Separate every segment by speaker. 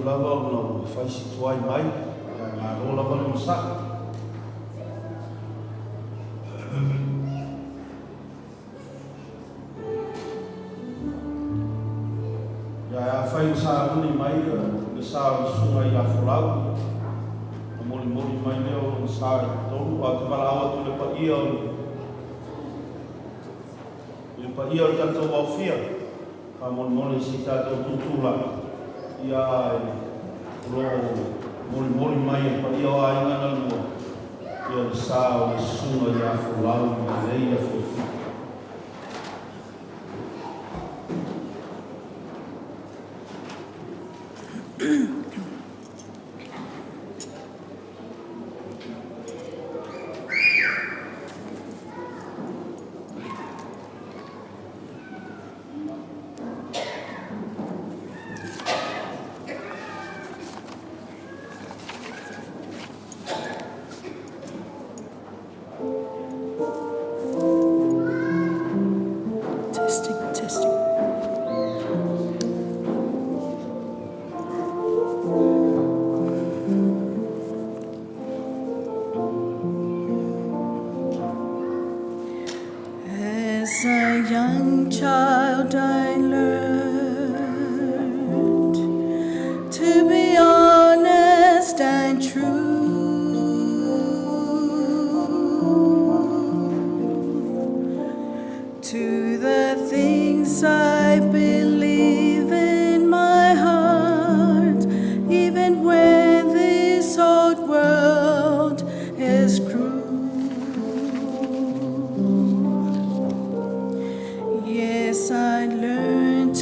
Speaker 1: lava ona ua fai si tuai mai, ae malo lava le onosai. Ia, ae afai ua sauni mai le sa o le Susuga ia Folau, ona molimoli mai lea o lona sa i totonu, ae ou te valaau atu i le paia o le I le paia o le tatou aofia, faamolemole i si tatou tutulai, ia ae o lo o molimoli mai e le paia o aiga na lua, ia le sa o le Susuga ia Folau i lenei afiafi.
Speaker 2: Testing, testing. As a young child, I learned to be honest and true. To the things I believe in my heart, even when this old world is cruel. Yes, I learned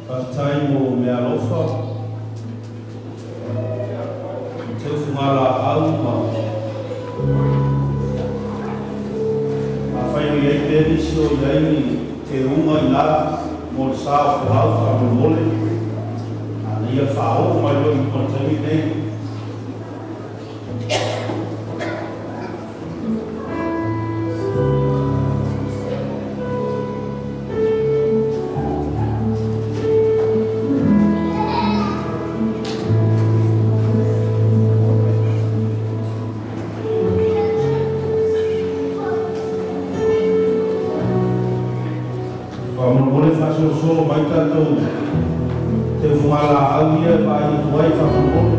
Speaker 1: Faafetai mo meaalofa, teufagalaau ma afai o i ai pea nisi o i ai ni teuga i ina mo le sa o Folau faamolemole, ana ia faaoo mai loa i luma i le taimi lenei. Faamolemole faasolosolo mai tatou teufagalaau ia e vaai atu ai faamolemole.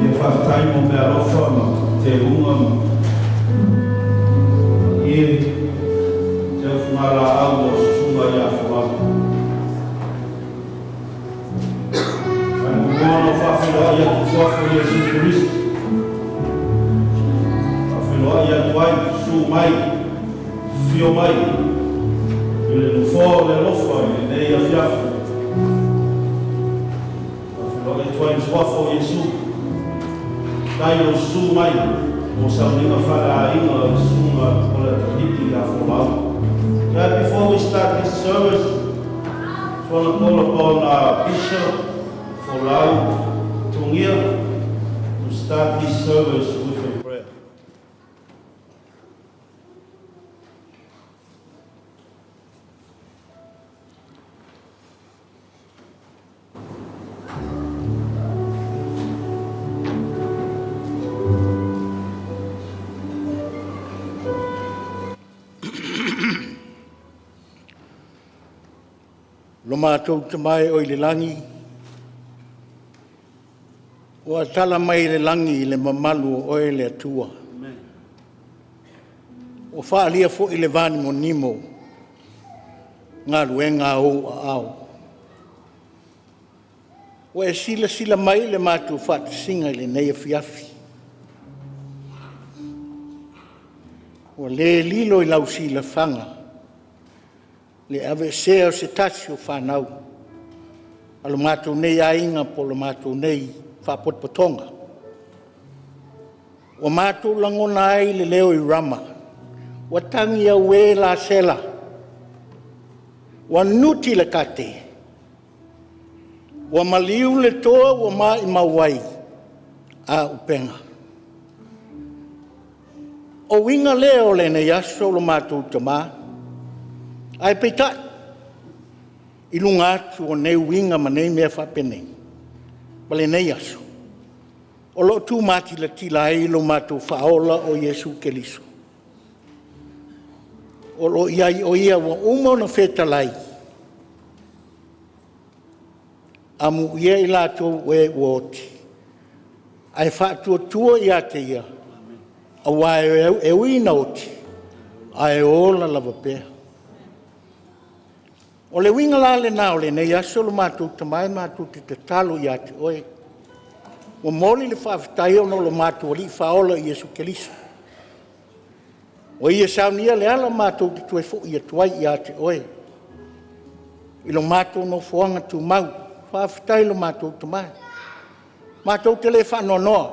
Speaker 1: Ia faafetai mo meaalofa ma teuga ma ie teufagalaau o susuga ia Folau. Ae muamua ona ou faafeiloai atu i suafa o Iesu Keriso. Faafeiloai atu ai, susu mai, afio mai i le nofoa o le alofa i lenei afiafi. Faafeiloai atu ai i le suafa o Iesu. Tai o susu mai mo sauniga faaleaiga o le susuga o le atalii ia Folau. Yeah, before we start this service, just want to call upon Bishop Folau Togia to start this service with a prayer.
Speaker 3: Lo matou Tama e o i le lagi, ua tala mai le lagi i le mamalu o oe le Atua. Ua faaalia foi le vanimonimo galuega a ou aao. Ua e silasila mai i le matou faatasiga i lenei afiafi. Ua le lilo i lau silafaga le aveesea o se tasi o fanau a lo matou nei aiga po o le matou nei faalapotopotoga. Ua matou lagona ai le leo i Rama, ua tagi auē Lasela, ua nuti le kate, ua maliu le toa ua maumau ai auupega. O uiga lea o lenei aso lo matou Tama, ae peitai, i luga atu o nei uiga ma nei mea faapenei ma lenei aso, o lo o tumatilatila ai lo matou Faaola o Iesu Keriso, o lo o i ai o Ia ua uma ona fetalai, amuia i latou o e ua oti, Ae faatuatua ia te Ia, aua e ui ina oti, ae ola lava pea. O le uiga la lena o lenei aso lo matou Tama e, matou te tatalo ia te Oe, momoli le faafetai ona o lo matou Alii Faaola o Iesu Keriso, ua Ia saunia le ala matou te toe foi atu ai ia te Oe i lo matou nofoaga tumau. Faafetai i lo matou Tama. Matou te le faanoanoa,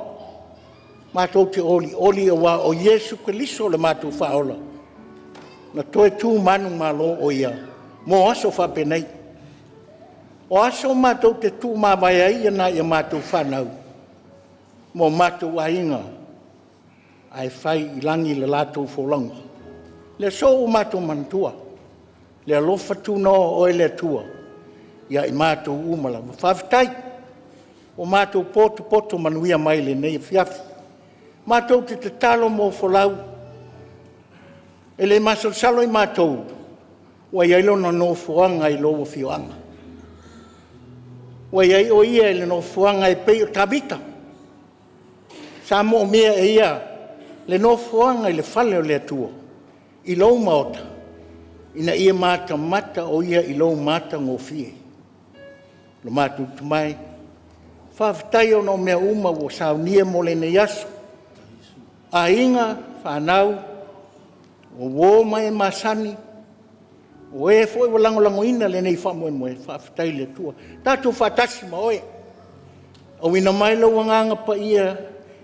Speaker 3: matou te olioli aua o Iesu Keriso o le matou Faaola, na toe tu manumalo o Ia mo aso faapenei. O aso matou te tuumavae ai nai a matou fanau ma o matou aiga ae fai i lagi le latou folauga. O le aso ua matou manatua le alofa tunoa o Oe le Atua ia i matou uma lava. Faafetai ua matou potopoto manuia mai i lenei afiafi. Matou te tatalo ma folau, e le masalosalo i matou ua i ai lona nofoaga i lou afioaga. Ua i ai o Ia i le nofoaga e pei o Tavita, sa moomia e ia le nofoaga i le fale o le Atua i lou Maota, ina ia matamata o ia i lou matagofie. Lo matou Tama e, faafetai ona o mea uma ua saunia mo lenei aso, aiga, fanau, o uo ma e masani, o e foi ua lagolagoina lenei faamoemoe, faafetai i le Atua. Tatou faatasi ma Oe, auina mai Lou Agaga Paia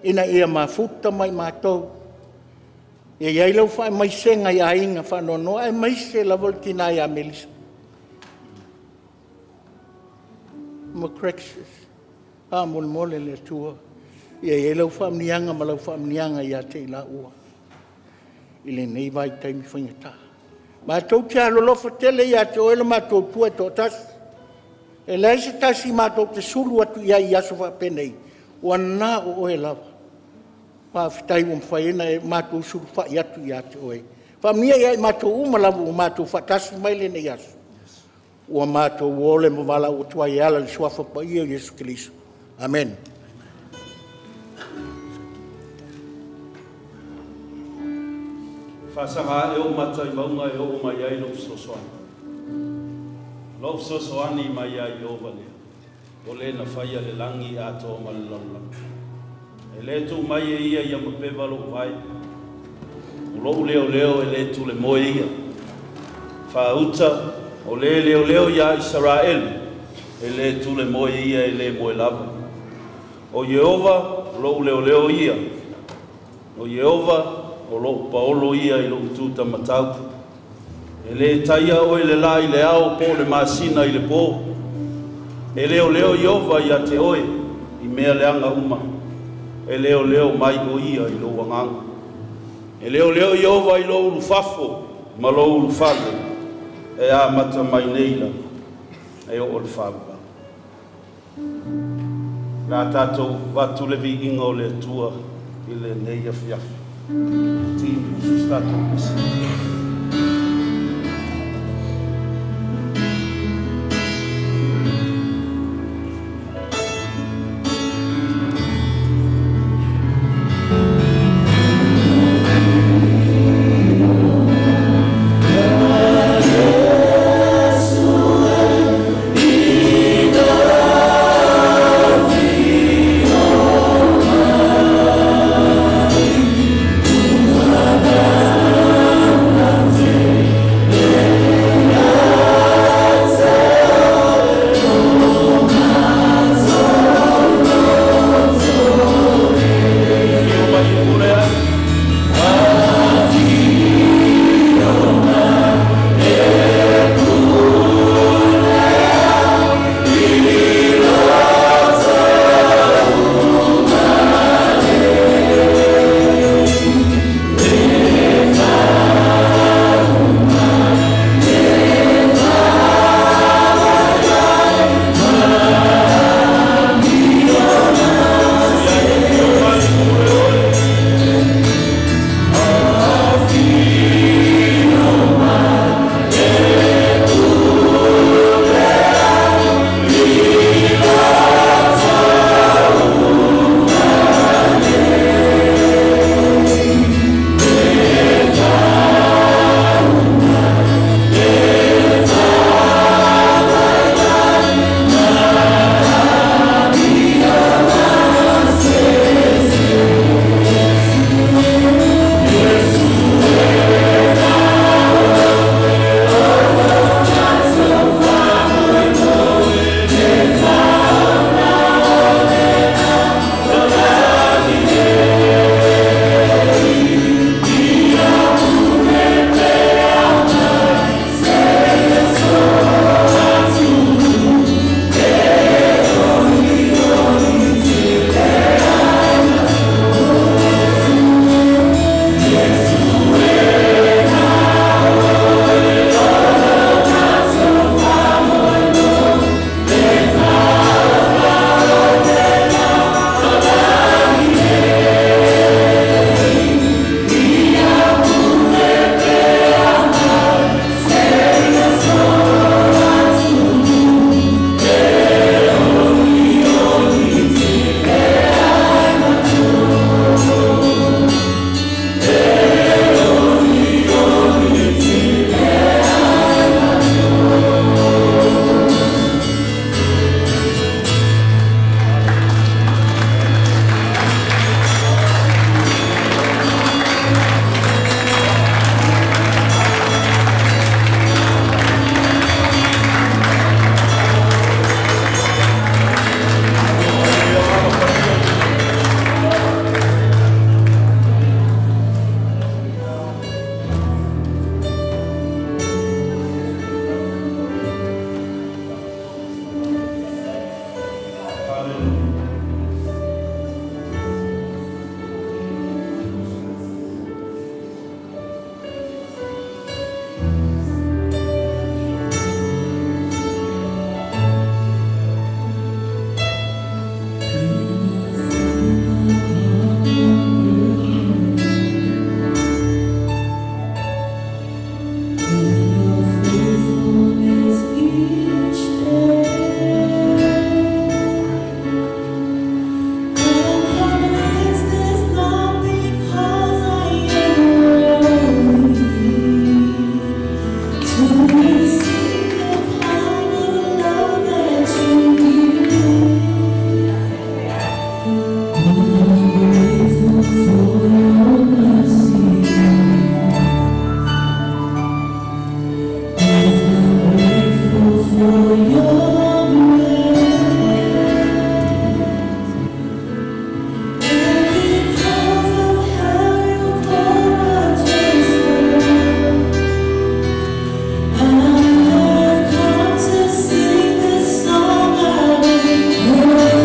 Speaker 3: ina ia mafuta ma i matou, ia i ai lau faamaisega i aiga faanoanoa aemaise lava le tina ia Melisa ma Precious. Faamolemole le Atua ia i ai lau faamanuiaga ma lau faamanuiaga ia te i laua i lenei vaitaimi faigata. Matou te alolofa tele ia te Oe lo matou Atua e toatasi, e leai se tasi matou te sulu atu i ai i aso faapenei, ua na o Oe lava. Faafetai ua mafai ona matou sulufai atu ia te Oe. Faamanuia ia i matou uma lava ua matou faatasi mai lenei aso, ua matou ola ma valaau atu ai e ala i le Suafa Paia o Iesu Keriso. Amene.
Speaker 1: Faasaga ae ou mata i mauga e oo mai ai lou fesoasoani. O lou fesoasoani mai ia Ieova lea, o le na faia le lagi atoa ma le lalolagi. E le tuu mai e ia ia mapeva lou vae, o lou leoleo e le tulemoe ia. Faauta, o le leoleo iā Isaraelu, e le tulemoe ia e le moe lava. O Ieova, o lou leoleo ia, o Ieova, o lou paolo ia i lou tu taumatau. E le taia oe le la i le ao po o le masina i le po. E leoleo Ieova ia te oe i mea leaga uma. E leoleo mai o Ia i lou agaga. E leoleo Ieova i lou ulufafo ma lou ulufale, e amata mai nei lava e oo i le faavavau. O le a tatou avatu le viiga o le Atua i lenei afiafi. Team, usu se tatou pese.
Speaker 2: For your mercy. And I'm grateful for your grace. And because of how you called my justice, I have come to sing this song I declare.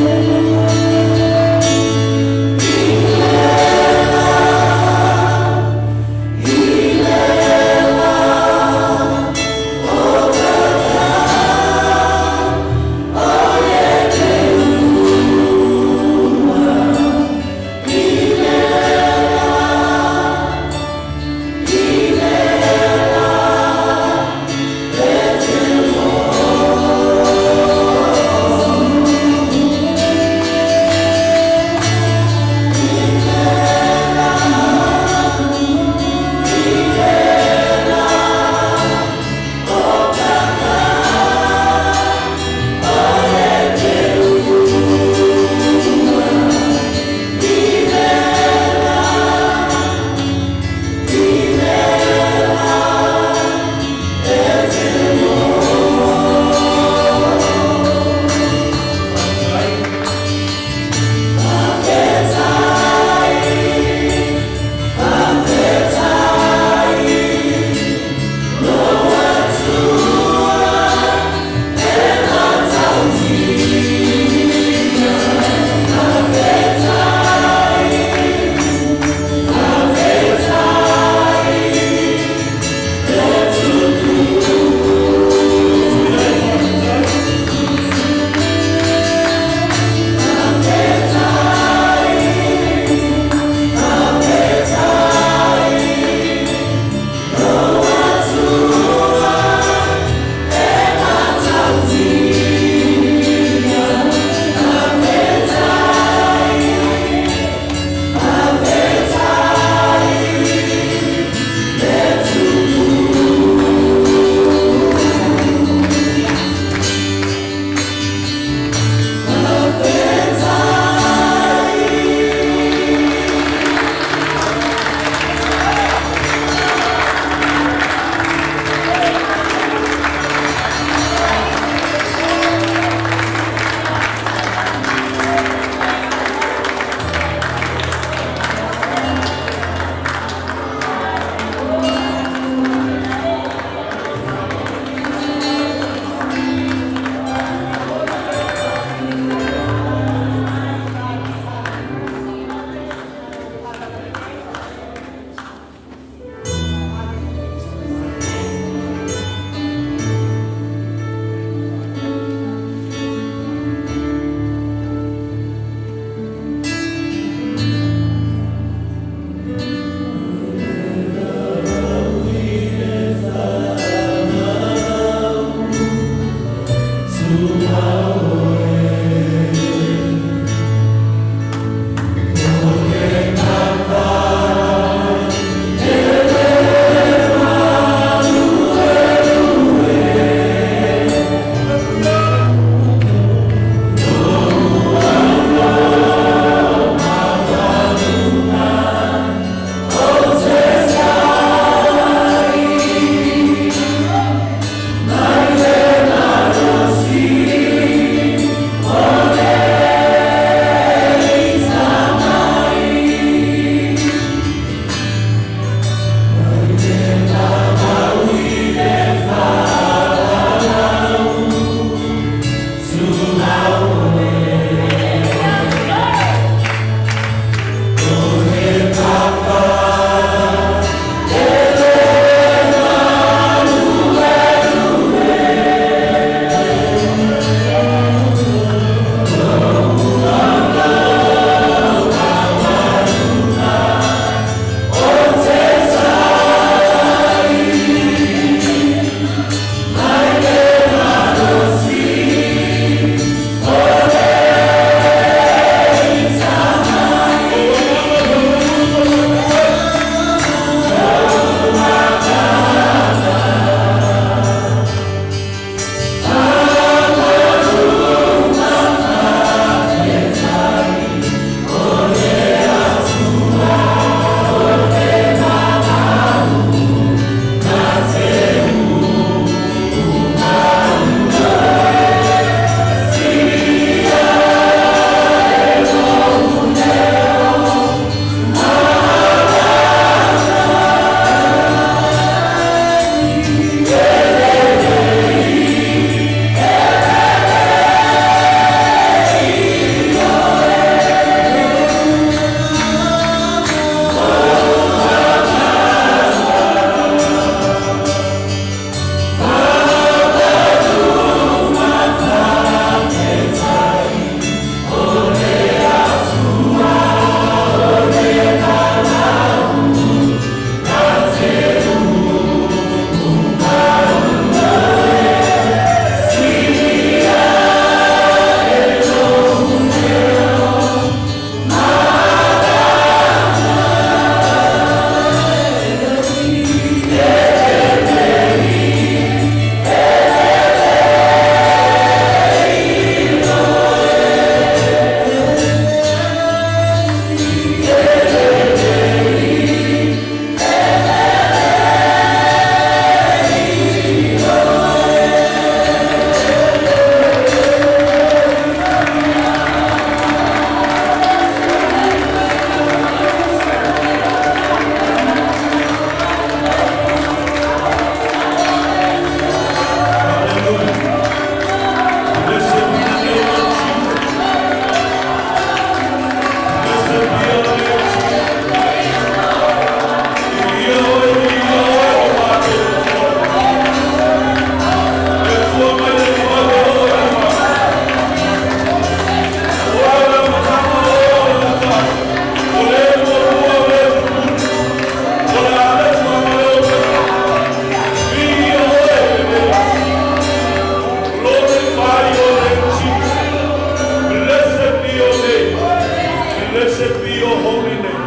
Speaker 1: your holy name.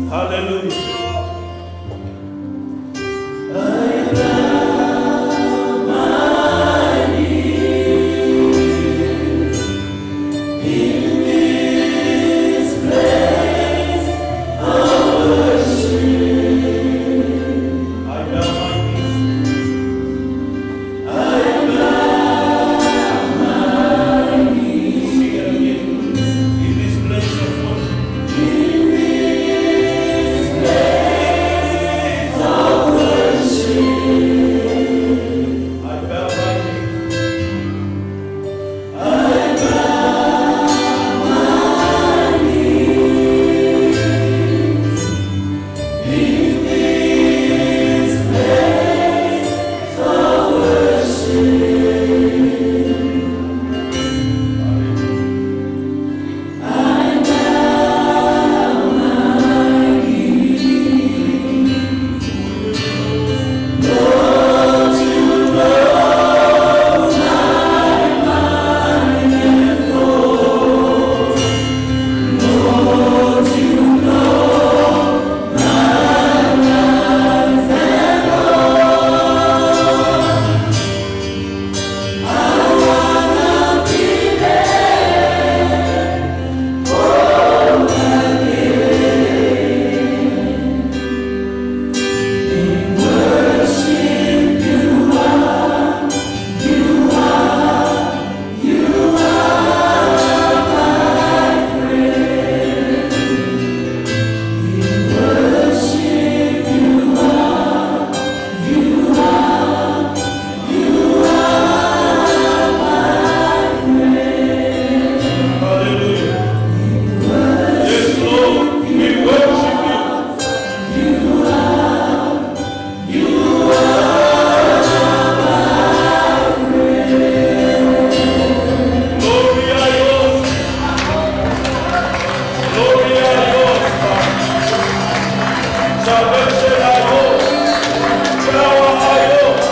Speaker 1: Hallelujah. I bow my knees. I bow my knees. Sing it again. In this place of worship. I bow my knees. Hallelujah. Yes, Lord, we worship you. Glory are yours. Glory are yours, Father. Salvation are yours. Power are yours.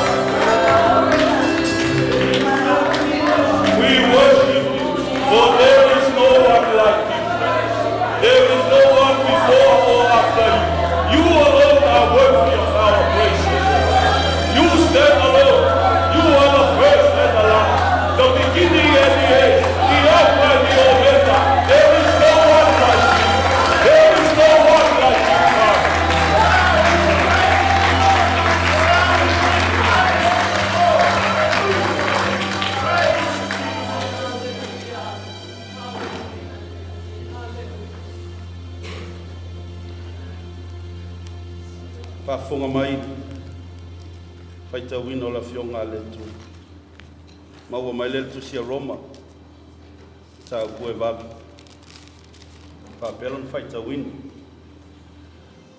Speaker 1: We worship you, for there is no one like you. There is no one before or after you. You alone are worthy of our praise. You stand alone. You are the first and the last, the beginning and the end, the Alpha and the Omega. There is no one like you. There is no one like you, Father. Faafofoga mai faitauina o le Afioga a le Atua. Maua mai lea i le Tusi a Roma, mataupu e 8. Faapea lona faitauina.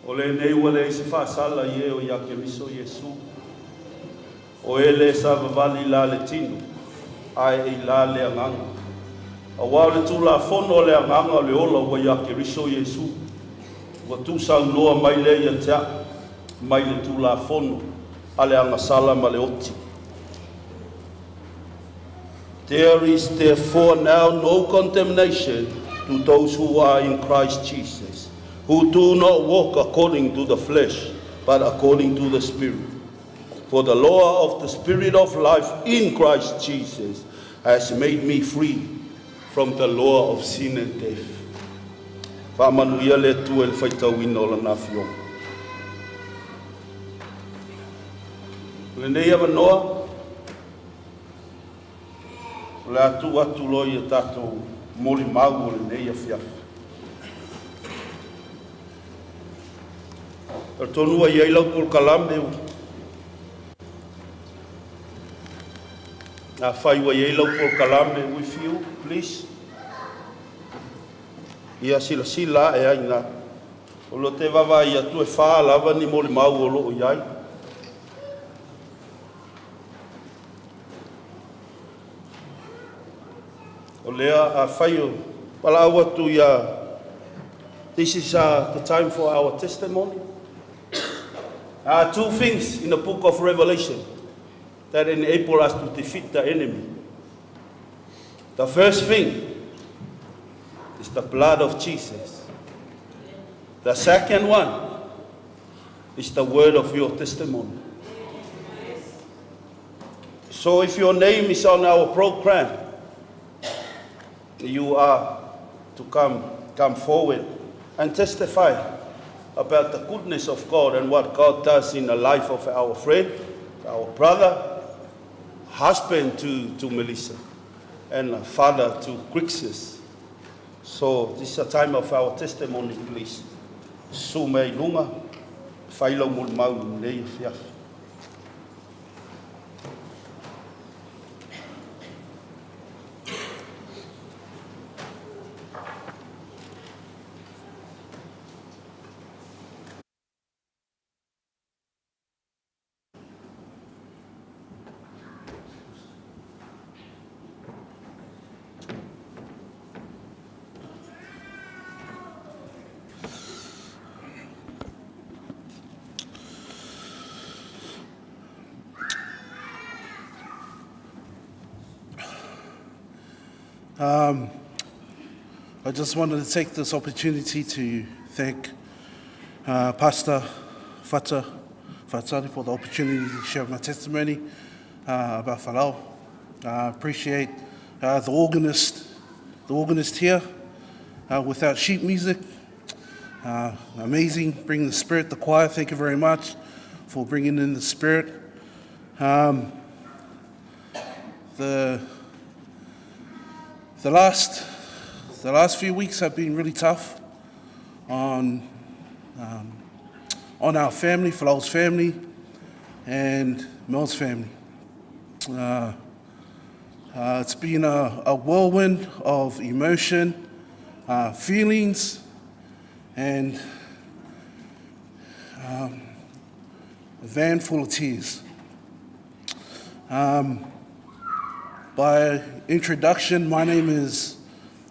Speaker 1: O lenei ua leai se faasala i e o ia Keriso Iesu. O e le savavali i la le tino, ae i la le agaga. Auā o le Tulafono a le Agaga o le ola ua ia Keriso Iesu, ua tuusaunoa mai lea ia te a'u mai le Tulafono a le agasala ma le oti. There is therefore now no condemnation to those who are in Christ Jesus, who do not walk according to the flesh, but according to the Spirit. For the law of the Spirit of life in Christ Jesus has made me free from the law of sin and death. Faamanuia le Atua i le faitauina o lana afioga. O lenei avanoa, o le a tuu atu loa ia tatou molimau o lenei afiafi. Talitonu ua i ai lau polokalame, afai ua i ai lau polokalame with you, please. Ia silasila ae ai na. O lo te vaavaai atu e 4 lava ni molimau o loo i ai. O lea afai o valaau atu ia. This is the time for our testimony. There are two things in the book of Revelation that enable us to defeat the enemy. The first thing is the blood of Jesus. The second one is the word of your testimony. So if your name is on our program, you are to come forward and testify about the goodness of God and what God does in the life of our friend, our brother, husband to Melissa, and father to Crixus. So this is a time of our testimony, please. Susu mai i luga, fai lau molimau i lenei afiafi.
Speaker 4: I just wanted to take this opportunity to thank Pastor Fata Faatali for the opportunity to share my testimony about Folau. I appreciate the organist here, without sheet music. Amazing, bringing the spirit, the choir, thank you very much for bringing in the spirit. The last few weeks have been really tough on our family, Folau's family, and Mel's family. It's been a whirlwind of emotion, feelings, and a van full of tears. By introduction, my name is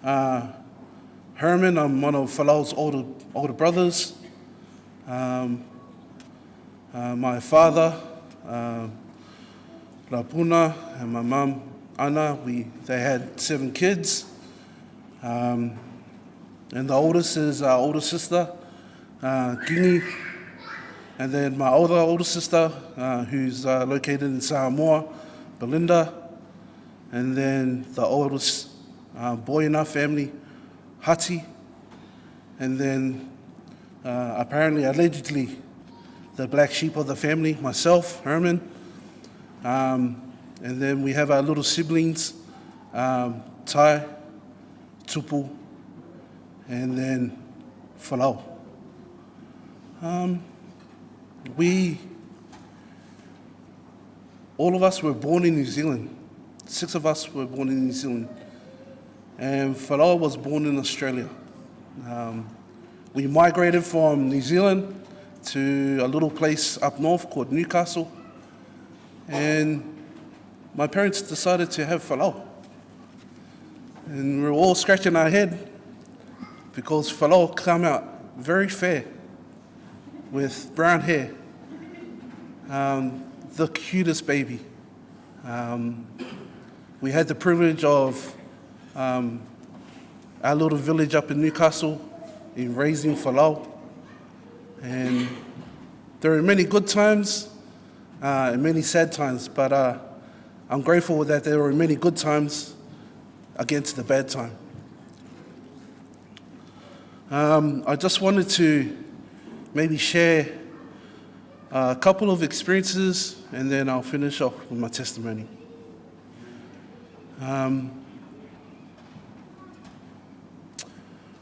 Speaker 4: Herman. I'm one of Folau's older brothers. My father, Lapuna, and my mum, Anna, they had 7 kids. And the oldest is our older sister, Kingi. And then my other older sister, who's located in Samoa, Belinda. And then the oldest boy in our family, Hati. And then apparently, allegedly, the black sheep of the family, myself, Herman. And then we have our little siblings, Tai, Tupu, and then Folau. All of us were born in New Zealand. 6 of us were born in New Zealand. And Folau was born in Australia. We migrated from New Zealand to a little place up north called Newcastle. And my parents decided to have Folau. And we were all scratching our head because Folau came out very fair with brown hair. The cutest baby. We had the privilege of our little village up in Newcastle in raising Folau. And there were many good times and many sad times, but I'm grateful that there were many good times against the bad time. I just wanted to maybe share a couple of experiences, and then I'll finish off with my testimony.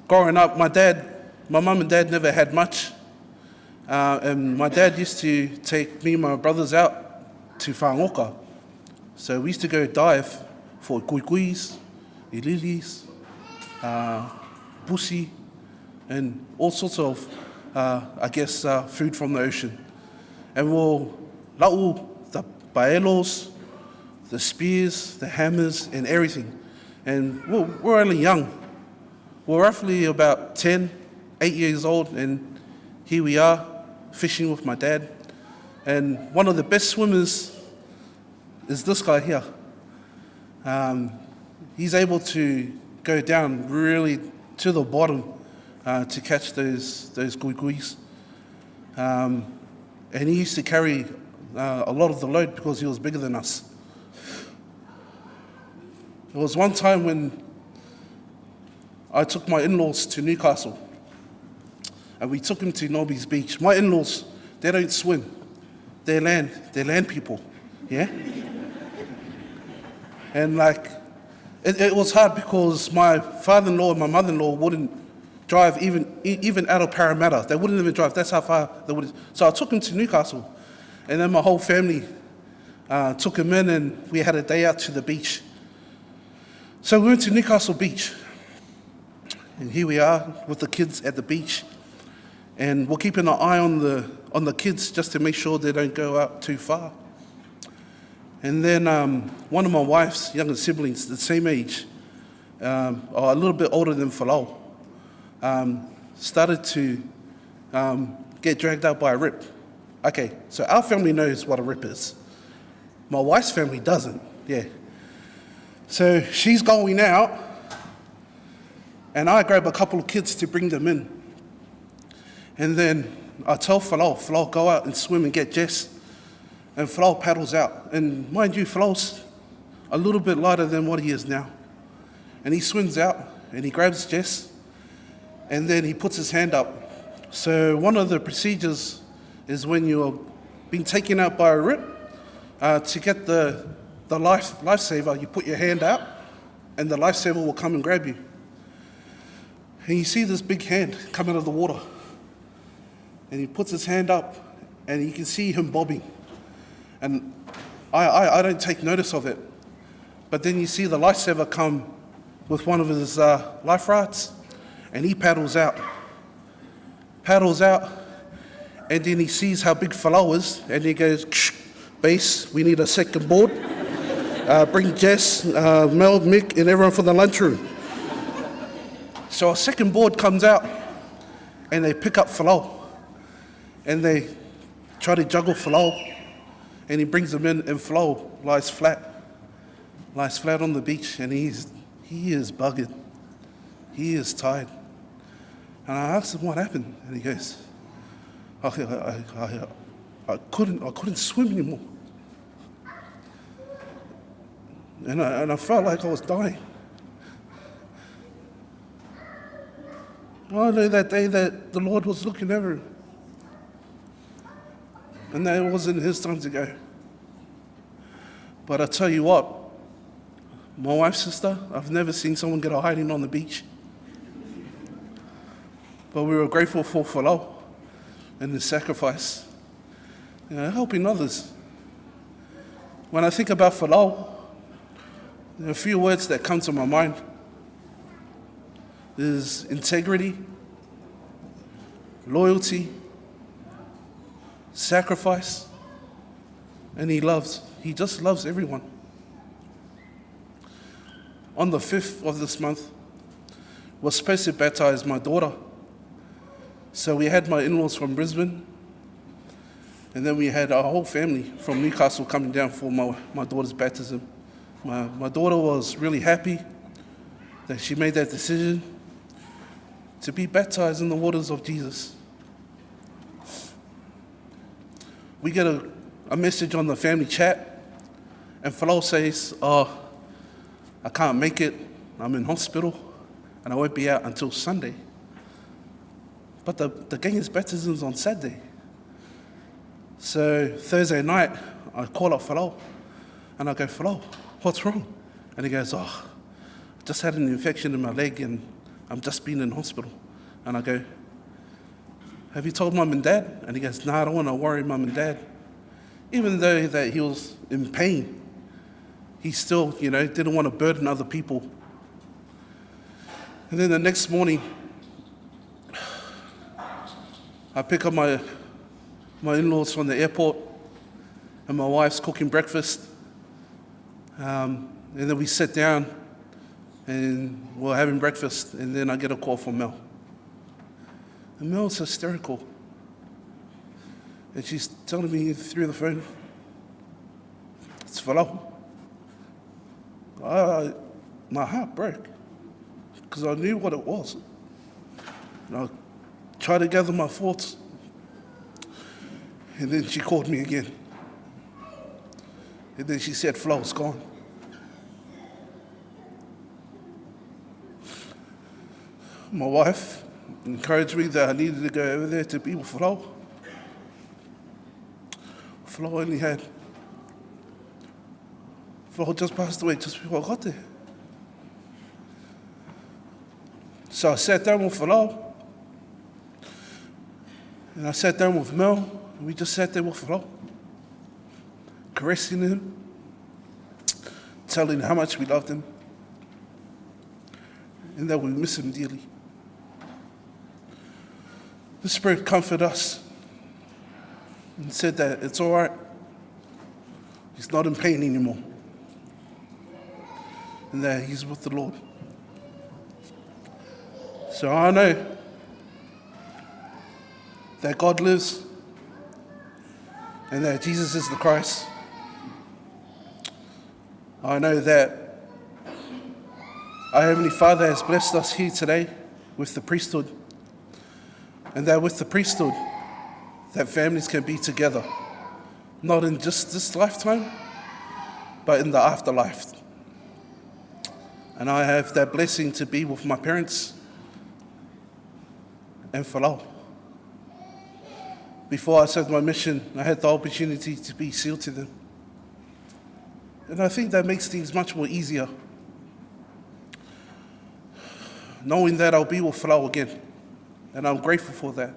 Speaker 4: Growing up, my mum and dad never had much. And my dad used to take me and my brothers out to Whangoka. So we used to go dive for kuikuis, ililis, pusi, and all sorts of I guess, food from the ocean. And we'll la'u the paelos, the spears, the hammers, and everything. And we're only young. We're roughly about 10, 8 years old, and here we are, fishing with my dad. And one of the best swimmers is this guy here. He's able to go down really to the bottom to catch those guiguis. And he used to carry a lot of the load because he was bigger than us. There was one time when I took my in-laws to Newcastle, and we took them to Nobby's Beach. My in-laws, they don't swim. They're land people, yeah? And it was hard because my father-in-law and my mother-in-law wouldn't drive even out of Parramatta. They wouldn't even drive. That's how far they would. So I took them to Newcastle, and then my whole family took them in, and we had a day out to the beach. So we went to Newcastle Beach, and here we are with the kids at the beach, and we're keeping an eye on the kids just to make sure they don't go out too far. And then one of my wife's younger siblings, the same age, or a little bit older than Folau, started to get dragged out by a rip. Our family knows what a rip is. My wife's family doesn't, yeah. So she's going out, and I grab a couple of kids to bring them in. And then I tell Folau, Folau, go out and swim and get Jess. And Folau paddles out. And mind you, Folau's a little bit lighter than what he is now. And he swims out, and he grabs Jess, and then he puts his hand up. So one of the procedures is when you're being taken out by a rip, to get the lifesaver, you put your hand out, and the lifesaver will come and grab you. And you see this big hand come out of the water. And he puts his hand up, and you can see him bobbing. And I don't take notice of it. But then you see the lifesaver come with one of his life rafts, and he paddles out. Paddles out, and then he sees how big Folau is, and he goes, Ksh, base, we need a second board. Bring Jess, Mel, Mick, and everyone from the lunchroom. So a second board comes out, and they pick up Folau, and they try to juggle Folau, and he brings them in, and Folau lies flat on the beach, and he is buggered. He is tired. And I asked him what happened, and he goes, I couldn't swim anymore. And I felt like I was dying. I know that day that the Lord was looking over him. And that it wasn't his time to go. But I tell you what, my wife's sister, I've never seen someone get a hiding on the beach. But we were grateful for Folau and his sacrifice, helping others. When I think about Folau, there are a few words that come to my mind. There's integrity, loyalty, sacrifice, and he loves. He just loves everyone. On the 5th of this month, we're supposed to baptize my daughter. So we had my in-laws from Brisbane, and then we had our whole family from Newcastle coming down for my daughter's baptism. My daughter was really happy that she made that decision to be baptized in the waters of Jesus. We get a message on the family chat, and Folau says, oh, I can't make it, I'm in hospital, and I won't be out until Sunday. But the gang's baptism's on Saturday. So Thursday night, I call up Folau, and I go, Folau, what's wrong? And he goes, oh, I just had an infection in my leg, and I'm just been in hospital. And I go, have you told mum and dad? And he goes, no, nah, I don't want to worry mum and dad. Even though that he was in pain, he still, didn't want to burden other people. And then the next morning, I pick up my in-laws from the airport, and my wife's cooking breakfast. And then we sit down, and we're having breakfast, and then I get a call from Mel. And Mel's hysterical. And she's telling me through the phone, it's Folau. My heart broke because I knew what it was. And I tried to gather my thoughts. And then she called me again. And then she said, Folau's gone. My wife encouraged me that I needed to go over there to be with Folau. Folau only had... Folau just passed away just before I got there. So I sat down with Folau. And I sat down with Mel. And we just sat there with Folau, caressing him, telling him how much we loved him, and that we miss him dearly. The Spirit comforted us and said that it's all right. He's not in pain anymore. And that he's with the Lord. So I know that God lives and that Jesus is the Christ. I know that our Heavenly Father has blessed us here today with the priesthood, and that with the priesthood, that families can be together, not in just this lifetime, but in the afterlife. And I have that blessing to be with my parents and Folau. Before I served my mission, I had the opportunity to be sealed to them. And I think that makes things much more easier. Knowing that I'll be with Folau again. And I'm grateful for that.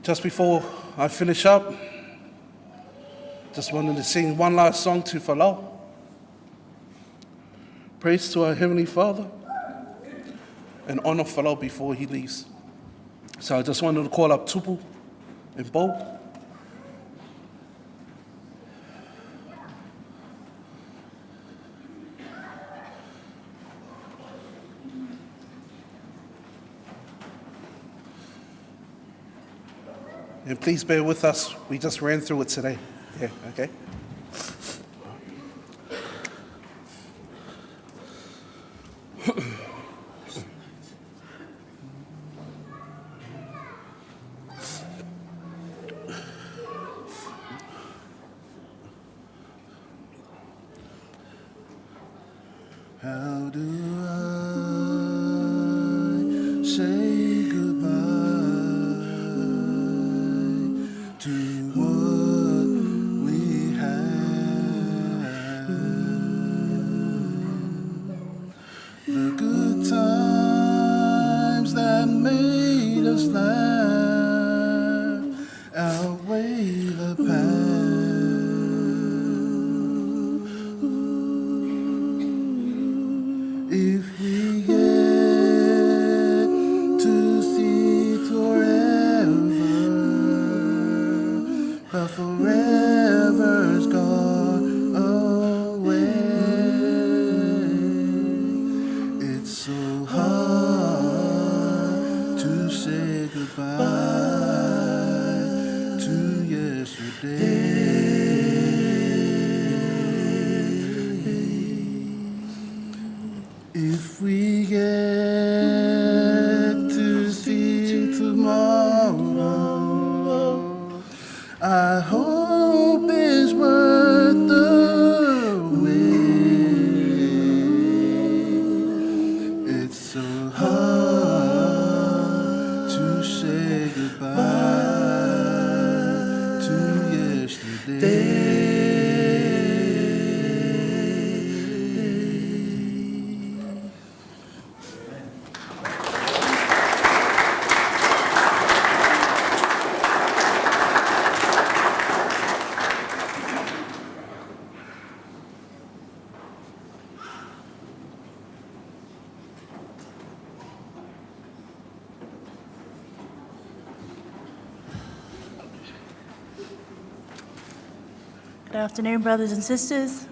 Speaker 4: Just before I finish up, just wanted to sing one last song to Folau. Praise to our Heavenly Father and honor Folau before he leaves. So I just wanted to call up Tupu and Bo. And please bear with us. We just ran through it today. Yeah, okay. How do I say goodbye to what we had? The good times that made us laugh outweigh the past. If we get to see forever, but forever's gone away. It's so hard to say goodbye to yesterday. If we get to see tomorrow, I hope it's worth the wait. It's so hard to say goodbye to yesterday.
Speaker 2: Good afternoon, brothers and sisters.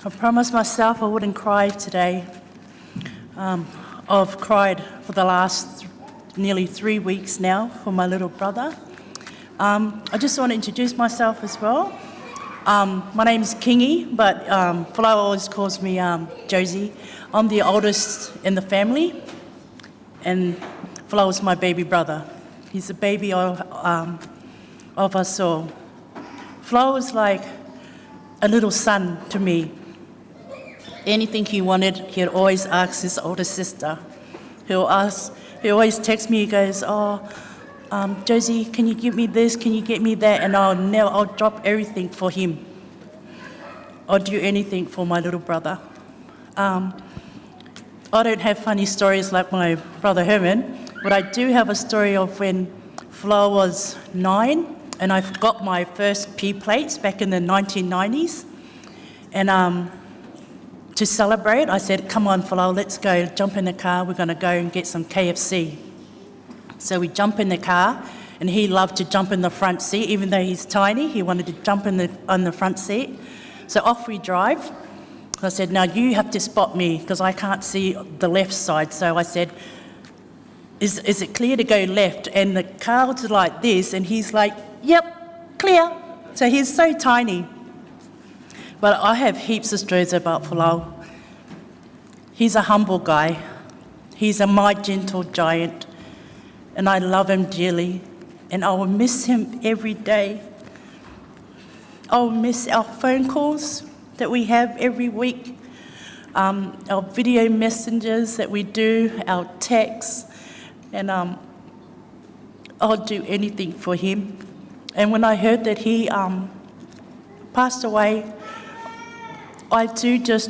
Speaker 2: I promised myself I wouldn't cry today. I've cried for the last nearly 3 weeks now for my little brother. I just want to introduce myself as well. My name's Kingy, but Flo always calls me Josie. I'm the oldest in the family, and Flo is my baby brother. He's the baby of us all. Flo is like a little son to me. Anything he wanted, he'd always ask his older sister. He always texts me, he goes, "Oh, Josie, can you give me this? Can you get me that?" And I'll never, I'll drop everything for him. I'll do anything for my little brother. I don't have funny stories like my brother Herman, but I do have a story of when Flo was 9 and I got my first P plates back in the 1990s. And to celebrate, I said, "Come on, Flo, let's go. Jump in the car. We're going to go and get some KFC." So we jump in the car, and he loved to jump in the front seat, even though he's tiny. He wanted to jump on the front seat. So off we drive. I said, "Now you have to spot me because I can't see the left side." So I said, Is it clear to go left?" And the car was like this, and he's like, "Yep, clear." So he's so tiny. But I have heaps of stories about Folau. He's a humble guy. He's a my gentle giant. And I love him dearly. And I will miss him every day. I will miss our phone calls that we have every week, our video messengers that we do, our texts, and I'll do anything for him. And when I heard that he passed away, I do just,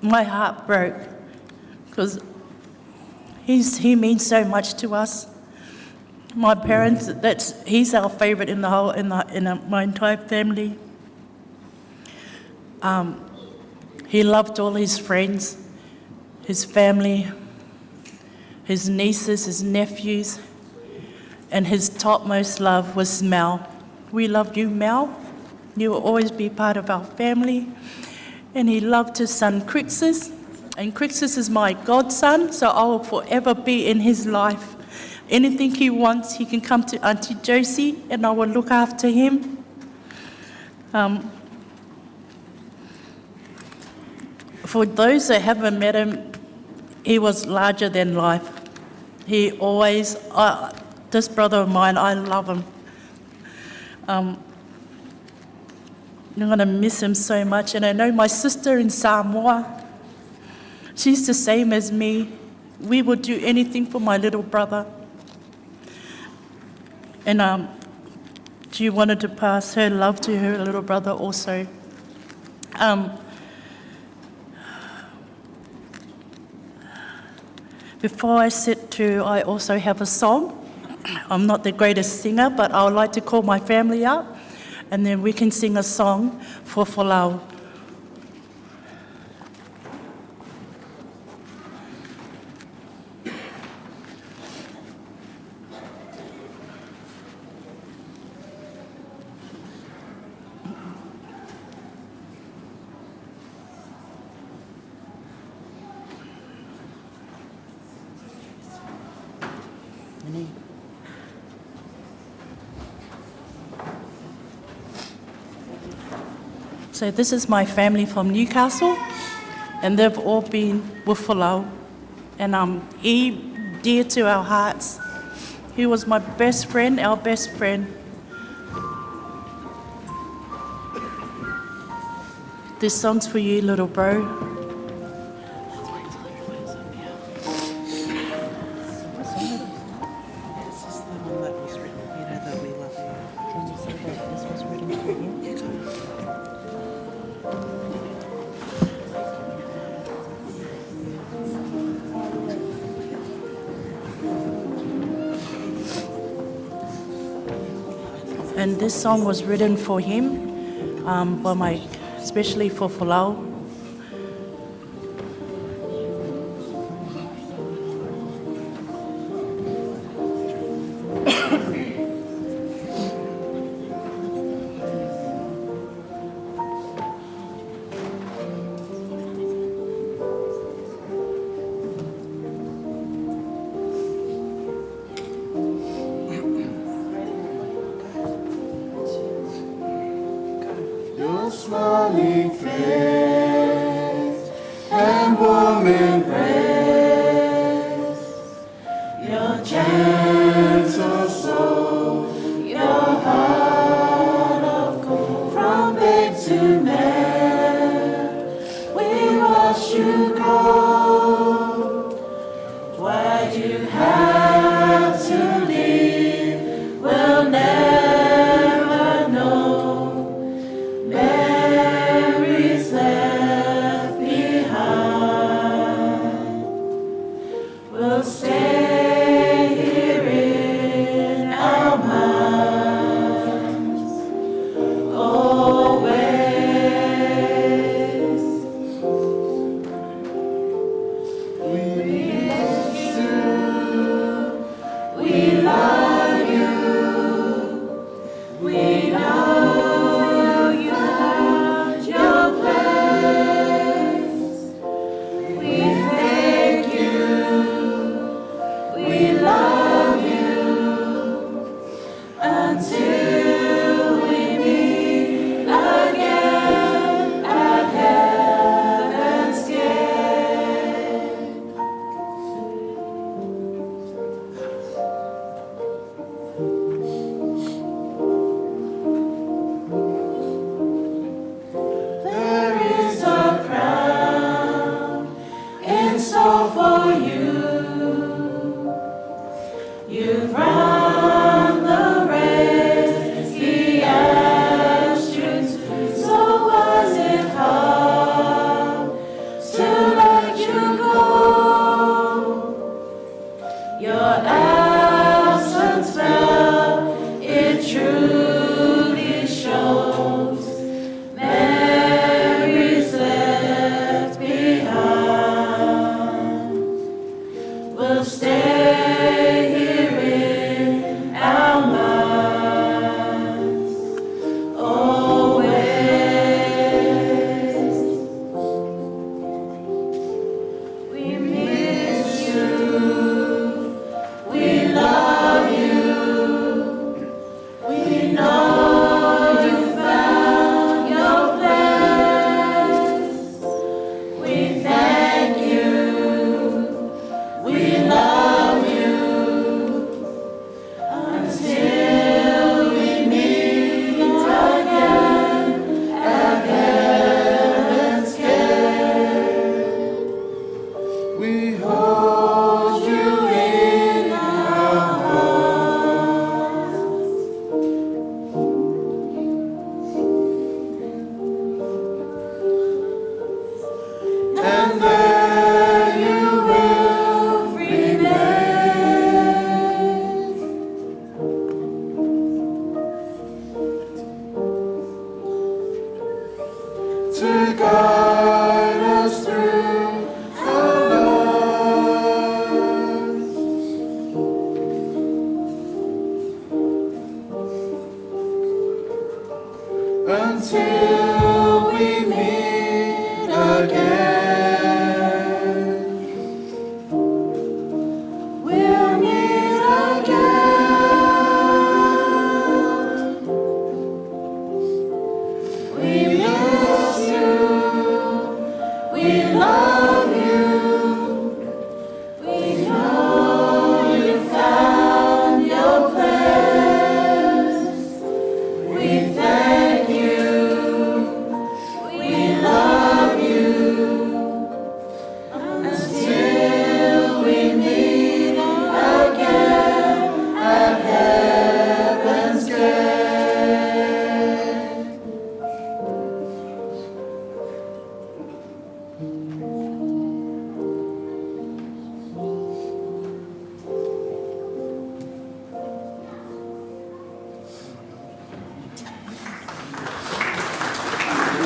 Speaker 2: my heart broke because he means so much to us. My parents, he's our favorite in the whole, in the, in my entire family. He loved all his friends, his family, his nieces, his nephews, and his topmost love was Mel. We love you, Mel. You will always be part of our family. And he loved his son Crixus, and Crixus is my godson, so I will forever be in his life. Anything he wants, he can come to Auntie Josie, and I will look after him. For those that haven't met him, he was larger than life. He always, this brother of mine, I love him. I'm going to miss him so much. And I know my sister in Samoa, she's the same as me. We would do anything for my little brother. And she wanted to pass her love to her little brother also. Before I sit to, I also have a song. I'm not the greatest singer, but I would like to call my family up, and then we can sing a song for Folau. So this is my family from Newcastle, and they've all been with Folau. And he, dear to our hearts. He was my best friend, our best friend. This song's for you, little bro.
Speaker 5: Let's wait till everybody's up here. This is the one that was written, that we love you.
Speaker 2: Can you say that this was written for you?
Speaker 5: Yeah, go.
Speaker 2: And this song was written for him, by my, especially for Folau.
Speaker 6: Smiling face and warm embrace, your gentle soul, your heart of gold. From babe to man, we watch you grow. Why you had to leave, we'll never know. Memories left behind will stay here in our minds always. We miss you. We love you. We know you found your place. We thank you. We love you. Until we meet again at heaven's gate. There is a crown in store for you. You've run the race, he asked you to. So was it hard to let you go? Your absence felt, it truly shows. Memories left behind will stay here in our minds always. We miss you. We love you. We know you found your place. We thank you. We love you. Until we meet again at heaven's gate.
Speaker 4: We hold
Speaker 6: You in our hearts.
Speaker 4: and there you will
Speaker 6: Remain.
Speaker 4: To guide us through our lives. Until we meet again.
Speaker 6: We'll meet again. We miss you. We love you. We know you found your place. We thank you. We love you. Until we meet again at heaven's gate.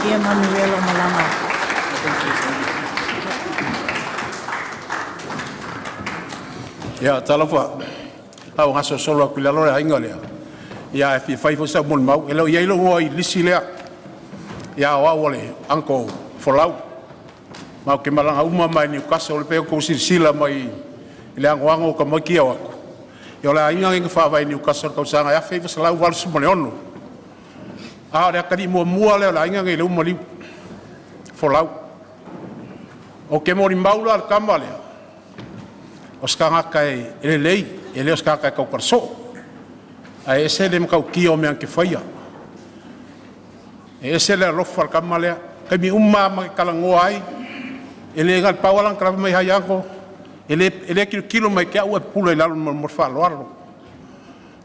Speaker 2: Ia manuia malanga.
Speaker 7: Ia, talofa, au gasosolo atu i lalo le aiga lea. Ia, e fia fai foi sau molimau. E le o i ai lou igoa i le lisi lea. Ia, o au o le Uncle Folau. Ma ou te malaga uma mai Newcastle pei ona outou silasila mai i le anoano o tamaiti ia o atu. Ia, o le aiga lenei na faavae i Newcastle i le tausaga e 1986. A o le atalii muamua lea o le aiga lenei lea ua maliu, Folau. Ou te molimau la i le tama lea, o se tagata e lelei, e le o se tagata e tautala soo, ae ese le matautia o mea na te faia. E ese le alofa o le tama lea. O taimi uma lava ma te talanoa ai, e le na o le pau lava lana tala fai mai, hi uncle, e le tilotilo mai ia te au ae pupula i lalo ma le faaaloalo.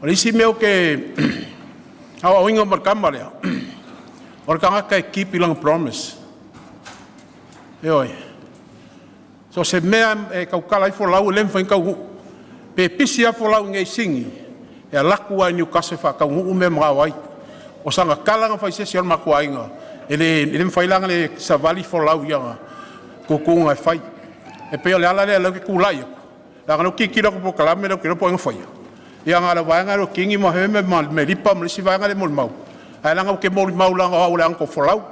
Speaker 7: O le isi mea ou te aoaoina mai le tama lea, o le tagata e keep i lana promise. Ioe, so o se mea lava e tautala ai Folau e le mafai ona taunuu. Pe pisi lava Folau i inei i Sini, e alu atu lava i Niukas e faataunuu mea e manao ai. O sana tala na fai i se isi o le matou aiga, e le mafai la ona le savali Folau i ana tuutuuga e fai. E pei o le ala lea ou te tulai atu, leaga o lea ou te tilotilo atu i le polokalame lea ou te le iloa po o ai na faia, ia na o le vaega lea o Tini ma Hema ma Melipa ma le isi vaega lea e molimau, ae leaga ou te molimau leaga o au o le uncle o Folau.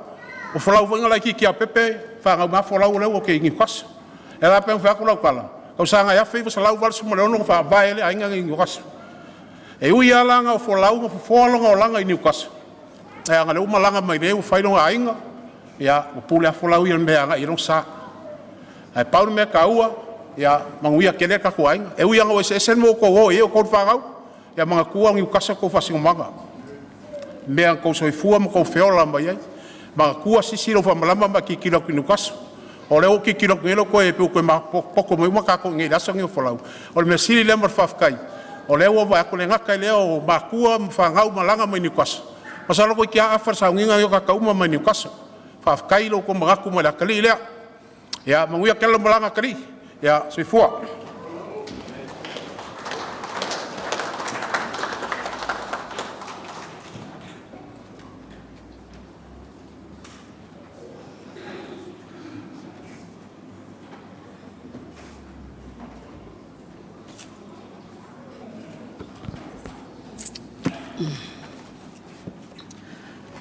Speaker 7: O Folau foi na laitiiti ia Pepe, fanau mai lava Folau o lea ua i Niukas. E ala la ona fai atu lau tala, tausaga e 1986 na faavae ai le aiga lenei i Niukas. E ui lava la o Folau na fofoa lona olaga i Niukas, ae leaga o lea ua malaga mai nei ua fai lona aiga, ia ua pule lava Folau ia i le mea e agai i ai lona sa. Ae pau le mea taua, ia manuia tele le tatou aiga. E ui lava ina ua eseese le mea ua outou o i ai o outou o ni fanau, ia manatua o Niukase le tou faasinomaga, mea na outou soifua ma outou feola mai ai. Manatua Sisi lou faamalama ma e tilotilo atu i Niukase. O lea ua ou tilotilo atu nei e le o toe, pei ua toe maopoopo uma tatou i inei i le aso lenei o Folau. O le mea sili lea ma le faafetai, o lea ua ou vaai atu e le gata i lea o matua ma fanau malaga mai Niukase, masalo toeitiiti lava afa i le sauniga o tagata uma mai Niukase. Faafetai i lo outou manatu mai le atalii lea. Ia manuia tele lau malaga atalii. Ia soifua.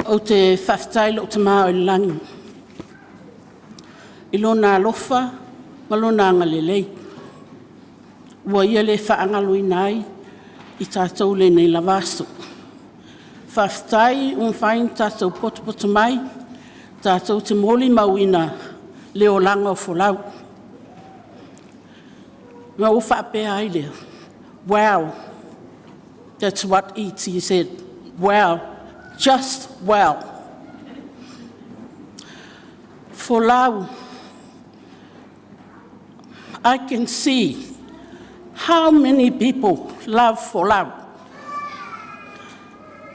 Speaker 5: Ou te faafetai i lou Tama oi le Lagi i Lona alofa ma Lona agalelei ua Ia le faagaloina ai i tatou i lenei lava aso. Faafetai ua mafai ona tatou potopoto mai tatou te molimauina le olaga o Folau. Ona ou faapea ai lea, wow, that's what E.T said, wow, just wow. Folau, I can see how many people love Folau.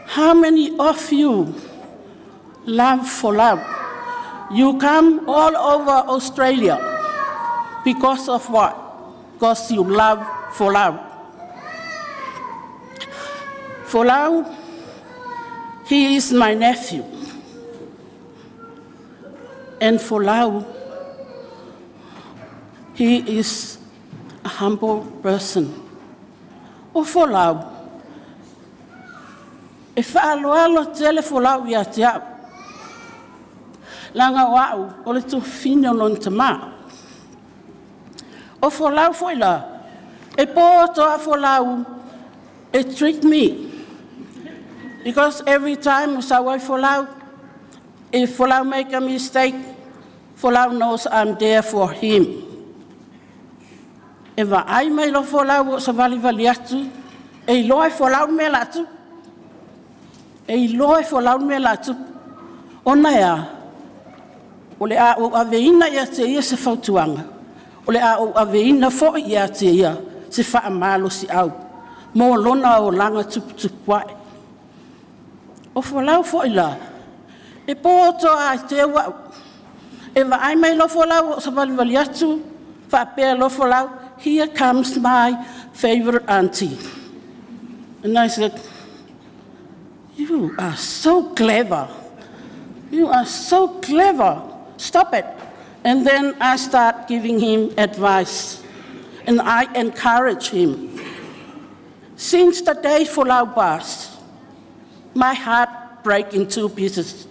Speaker 5: How many of you love Folau? You come all over Australia because of what? Because you love Folau. Folau, he is my nephew. And Folau, he is a humble person. O Folau, e faaaloalo tele Folau ia te au, leaga o au o le tuafafine o lona tama. O Folau foi la, e poto lava Folau e treat me, because every time e sau ai Folau, if Folau make a mistake, Folau knows I'm there for him. E vaai mai loa Folau ua ou savalivali atu, e iloa e Folau le mea o le a tupu. E iloa e Folau le mea o le a tupu. Ona e a? O le a ou aveina ia te ia se fautuaga, o le a ou aveina foi ia te ia se faamalosiau mo lona olaga tuputupuae. O Folau foi la, e poto lava e teu au. E vaai mai loa Folau ua ou savalivali atu, faapea loa Folau, "Here comes my favorite auntie." And I said, "You are so clever. You are so clever. Stop it." And then I start giving him advice and I encourage him. Since the day Folau passed, my heart break in two pieces.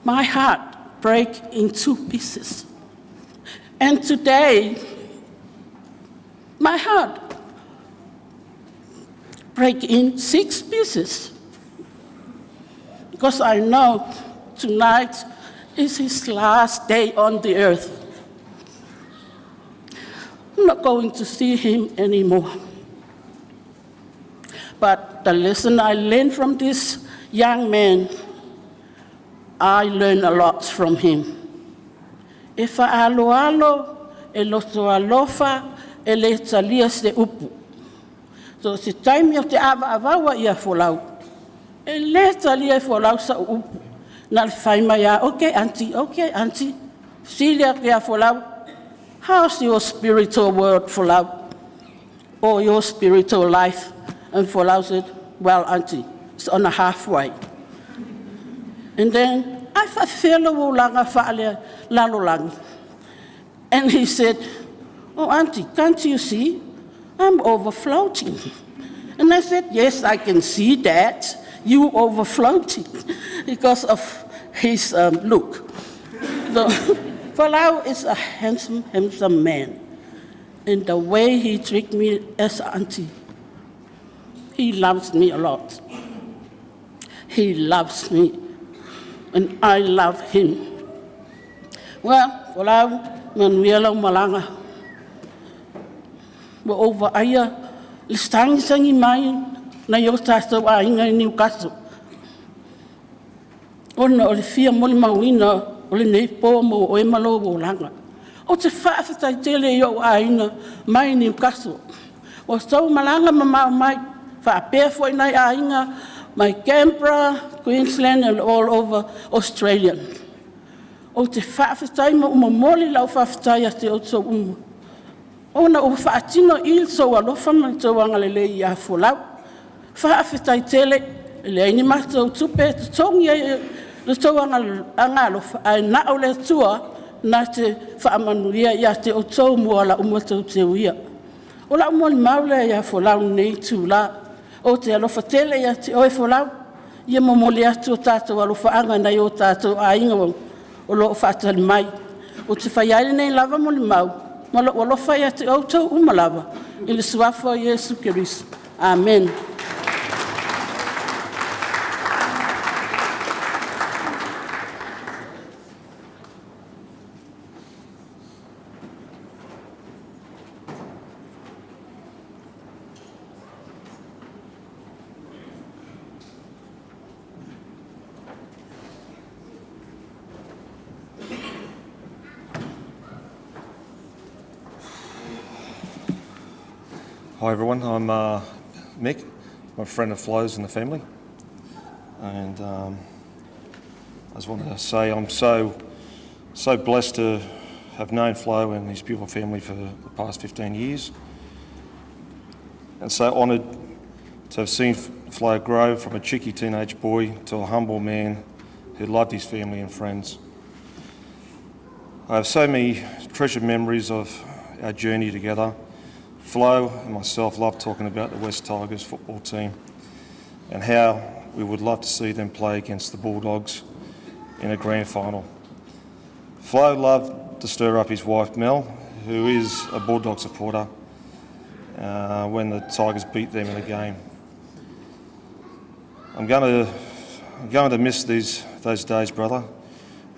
Speaker 5: My heart break in two pieces. And today, my heart break in six pieces. Because I know tonight is his last day on the earth. I'm not going to see him anymore. But the lesson I learned from this young man, I learned a lot from him. E fa'aaloalo, e loto alofa, e le talia se upu. So se taimi ou te a'avaavaua ia Folau, e lē talia e Folau sa'u upu, na o le fai mai lava, "Okay, Aunty, okay, Aunty." Fesili atu ia Folau, "How's your spiritual world, Folau? Or your spiritual life?" And Folau said, "Well, Auntie, it's on a halfway." And then, ae faafefea lou olaga faalelalolagi? And he said, "Oh, Auntie, can't you see? I'm overfloating." And I said, "Yes, I can see that. You overfloating," because of his look. So, Folau is a handsome, handsome man. And the way he treated me as auntie, he loves me a lot. He loves me, and I love him. Well, Folau, manuia lau malaga. Ua ou vaaia le sagisagi mai nai o tatou aiga i Newcastle ona o le fia molimauina o lenei po mo oe ma lou olaga. Ou te faafetai tele i ou aiga mai Newcastle, ua outou malaga mamao mai, faapea foi nai aiga mai Canberra, Queensland and all over Australia. Ou te faafetai ma ou momoli lau faafetai ia te outou uma, ona ua faatino i le tou alofa ma le tou agalelei ia Folau. Faafetai tele, e leai ni matou tupe e totogi ai le tou agaalofa, ae na o le Atua na te faamanuia ia te outou mo ala uma tou te uia. O lau molimau lea ia Folau i lenei itula. Ou te alofa tele ia te oe Folau, ia momoli atu o tatou alofaaga i nai o tatou aiga o lo o faatali mai. Ou te faia ai lenei lava molimau ma lou alofa ia te outou uma lava, i le Suafa o Iesu Keriso. Amene.
Speaker 8: Hi everyone, I'm Mick, I'm a friend of Flo's and the family. And I just want to say I'm so, so blessed to have known Flo and his beautiful family for the past 15 years. And so honoured to have seen Flo grow from a cheeky teenage boy to a humble man who loved his family and friends. I have so many treasured memories of our journey together. Flo and myself love talking about the West Tigers football team and how we would love to see them play against the Bulldogs in a grand final. Flo loved to stir up his wife Mel, who is a Bulldog supporter, when the Tigers beat them in a game. I'm going to miss those days, brother,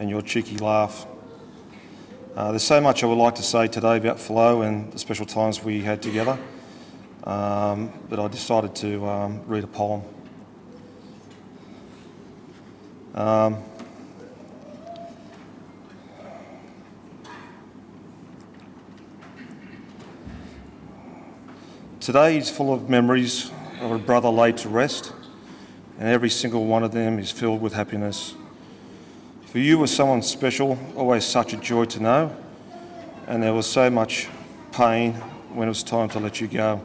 Speaker 8: and your cheeky laugh. There's so much I would like to say today about Flo and the special times we had together, but I decided to read a poem. Today is full of memories of a brother laid to rest, and every single one of them is filled with happiness. For you were someone special, always such a joy to know, and there was so much pain when it was time to let you go.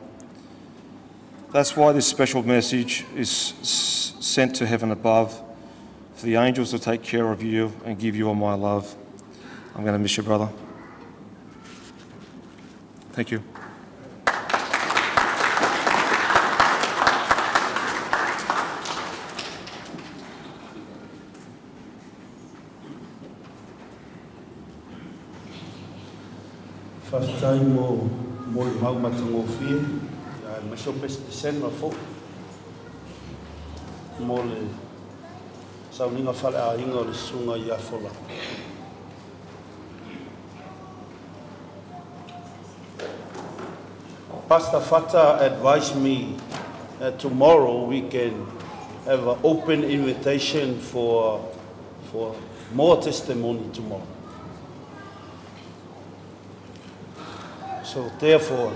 Speaker 8: That's why this special message is sent to heaven above, for the angels to take care of you and give you all my love. I'm going to miss you, brother. Thank you.
Speaker 1: Faafetai mo molimau matagofie, aemaise o December foi. mo le sauniga faleaiga o le susuga ia Folau. Pastor Fata advised me that tomorrow we can have an open invitation for more testimony tomorrow. So therefore,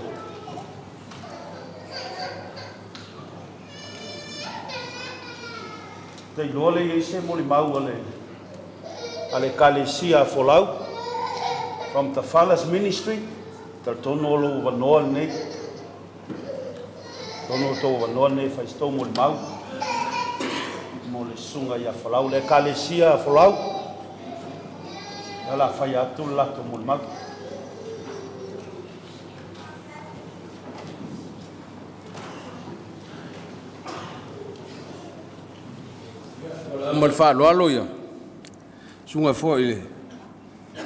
Speaker 1: te iloa le i se molimau a le Ekalesia Folau from the Father's Ministry, talitonu o lou avanoa lenei, tonu o tou avanoa lenei e fai se tou molimau mo le susuga ia Folau. Le Ekalesia Folau, ia la fai atu le latou molimau.
Speaker 9: Ma le faaaloalo ia susuga foi i le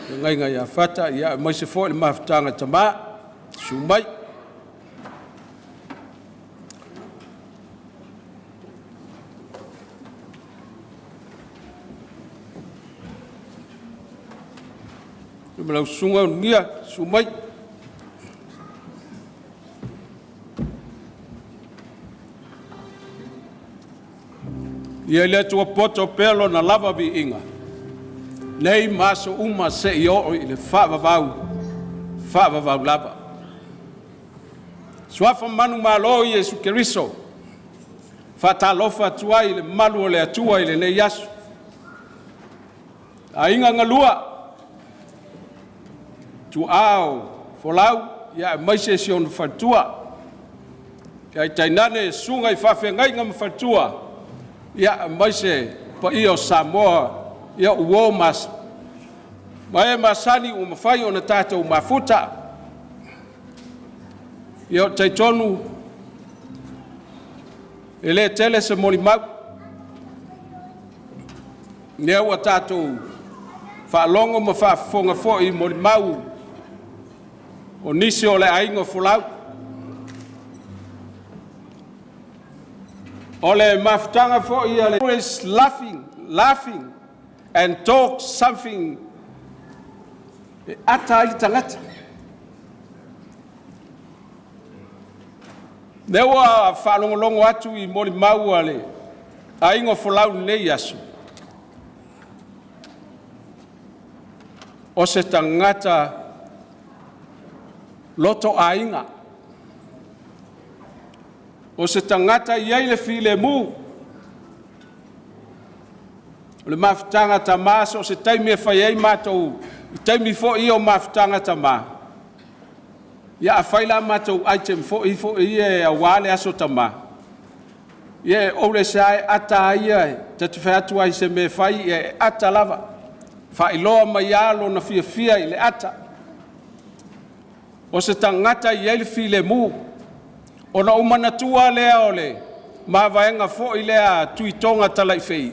Speaker 9: feagaiga ia Fata, ia aemaise foi le mafutaga tama, susu mai. Ia ma lau susuga Ulugia, susu mai. Ia le Atua poto pea lona lava viiga, nei ma aso uma seia oo i le faavavau, faavavau lava. Suafa manumalo o Iesu Keriso, e faatalofa atu ai i le malu o le Atua i lenei aso. Aiga na lua, tuaa o Folau aemaise si ona faletua, ae tainane susuga i faafeagaiga ma faletua, aemaise paia o Samoa, ia uo ma e masani ua mafai ona tatou mafuta. Ia ou te talitonu e le tele se molimau, o lea ua tatou faalogo ma faafofoga foi i molimau o nisi o le aiga o Folau. O le mafutaga foi a le always laughing, laughing and talk something e ata ai le tagata. O lea ua faalogologo atu i molimau a le aiga o Folau i lenei aso, o se tagata loto aiga, o se tagata e i ai le filemu. O le mafutaga a tama, so o se taimi e fai ai matou, i taimi foi ia o mafutaga a tama, ia a fai la matou item foi ia aua le Aso Tama, ia e always lava e ata lava ia, ta te fai atu lava i se mea e fai, ia e ata lava, faailoa mai lava lona fiafia i le ata. O se tagata e i ai le filemu. Ona ou manatua lea o le mavaega foi lea a Tuitoga Talaifei,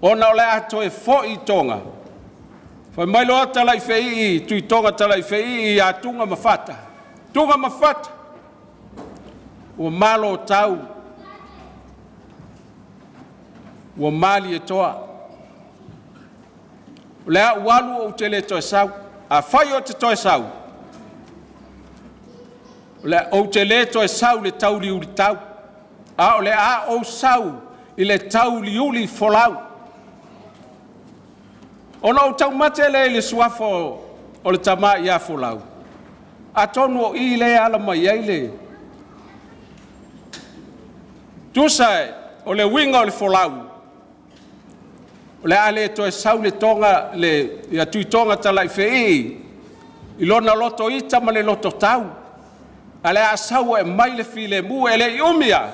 Speaker 9: ona o le a toe foi i Toga, fai mai loa Talaifei Tuitoga Talaifei ia Tuga ma Fata, “Tuga ma Fata, ua malo tau, ua malietoa. O le a ou alu ou te le toe sau. Afai ou te toe sau, o le a ou te le toe sau i le tauliulitau, a o le a ou sau i le tauliulifolau.” Ona ou taumate lea i le suafa o le tama ia Folau, atonu o i lea e ala mai ai le tusa o le uiga o le folau, o le a le toe sau le Toga le Tuitoga Talaifei i lona lotoita ma le lototau, ae o le a sau e aumai le filemu. E le i umi lava,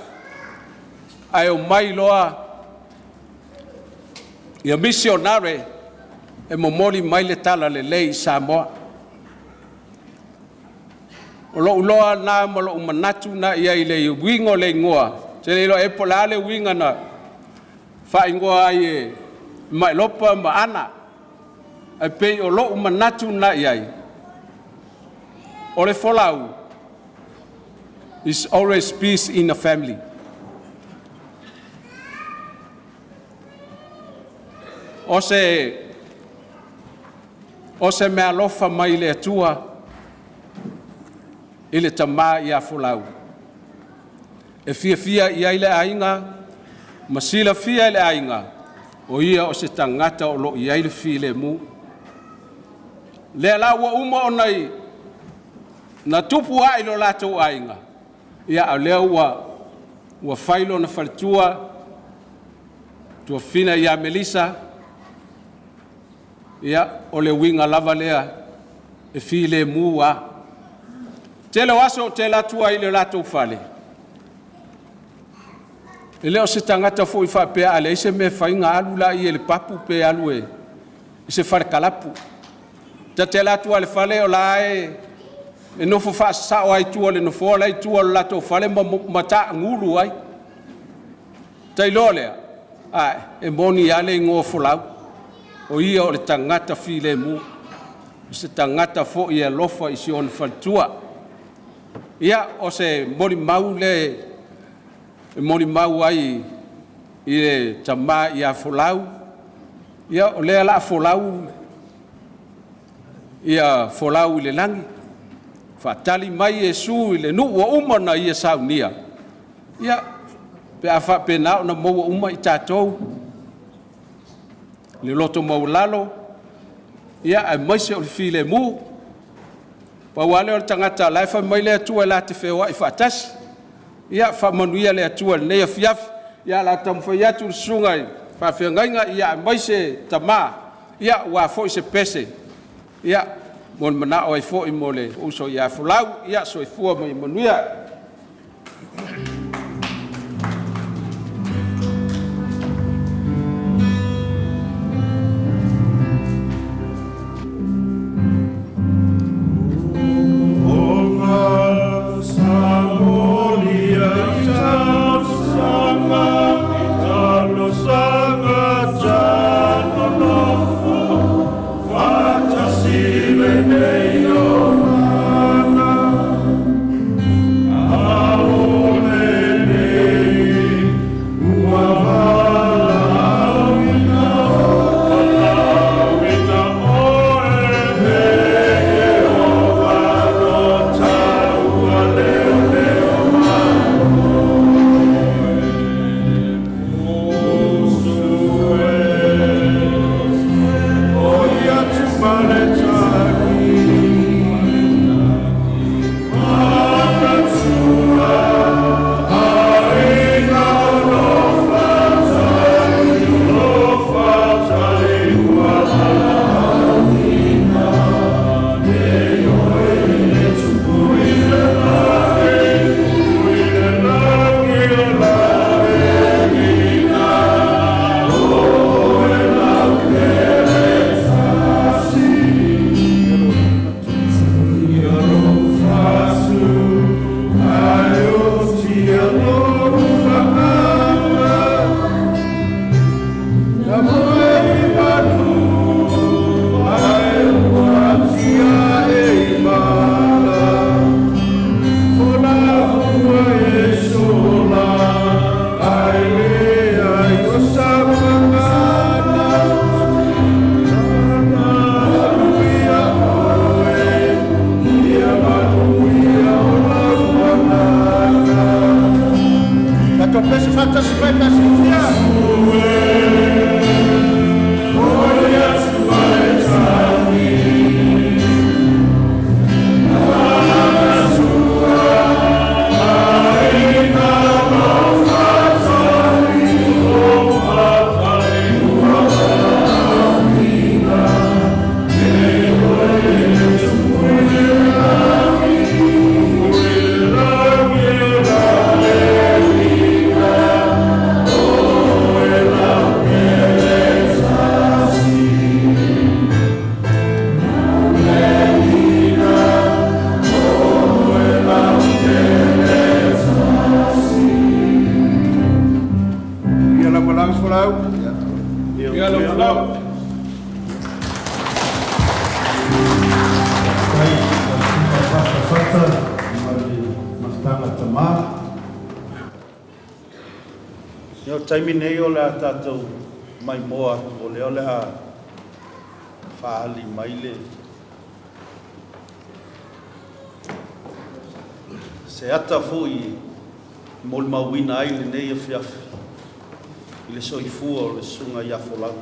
Speaker 9: ae omai loa ia misionare e momoli mai le talalelei i Samoa. O lou iloa lena ma lou manatu lena i ai i le uiga o le igoa. Ou te le iloa ea po o le a le uiga na faaigoa ai e Mailopa ma Ana, ae pei o lou manatu lena i ai, o le folau, is always peace in the family. O se o se meaalofa mai le Atua i le tamā ia Folau. E fiafia i ai le aiga, ma silafia e le aiga, o ia o se tagata o lo o i ai le filemu. Lea la ua uma ona na tupu ai lo latou aiga, ia a o lea ua ua fai lona faletua, tuafafine ia Melisa, ia o le uiga lava lea e filemu lava. Tele o aso ou te alu atu ai i le latou fale, e le o se tagata foi faapea a leai se mea e fai ona alu lea i le papu pe alu i se fale kalapu. Ta te alu atu lava i le fale o la e nofo faasasao lava i tua o le nofoa la e i tua o le latou fale ma taagulu ai. Ta iloa lea, ae, e moni lava le igoa o Folau, o ia o le tagata filemu, o se tagata foi e alofa i si ona faletua. Ia, o se molimau lea e molimau ai i le tama ia Folau, ia o lea o le a folau ia Folau i le lagi, faatali mai Iesu i le nuu ua uma ona Ia saunia, ia, pe a faapena ona maua uma i tatou le loto maualalo, ia aemaise o le filemu. Pau lava lea o le tagata o la e fai mai le Atua e la te feoai faatasi. Ia faamanuia le Atua i lenei afiafi. Ia o le a taumafai atu le susuga i le faafeagaiga aemaise tama aua foi se pese e molimoloo ai foi mo le uso ia Folau. Ia soifua ma ia manuia.
Speaker 1: Sa molia i talosaga, i talosaga tanonofu, faatasi lenei olaga. A o lenei ua valaauina, valaauina oe e Ieova lo taua leoleo ma Usu e, o ia tumaletagi, Manatua, aiga o lo fatali, lo fatali ua valaauina. Nei oe i le tupu i le lagi, tupu i le lagi o laulelina, o e lau pele tasi. Ia lou fasu, ae o tia lou agaga. Na moe i manu, ae ua tia e i mala. Folau e sola, ae leai o sa magana. Manuia oe, ia manuia o lau agaga.
Speaker 3: Tatou pese faatasi mai pe a silafia. Ia lau malaga Folau.
Speaker 9: Ia lau Folau.
Speaker 1: Faafetai lau Susuga Fata ma le mafutaga tama. Ia, o le taimi nei o le a tatou maimoa atu o lea o le a faaali mai le se ata foi e molimauina ai lenei afiafi i le soifua o le Susuga ia Folau.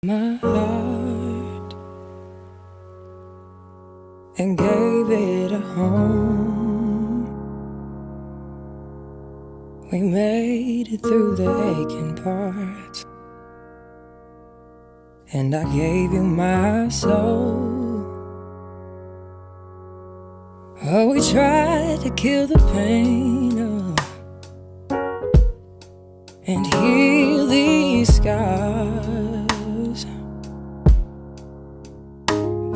Speaker 10: My heart and gave it a home. We made it through the aching parts, and I gave you my soul. Oh, we tried to kill the pain oh, and heal these scars.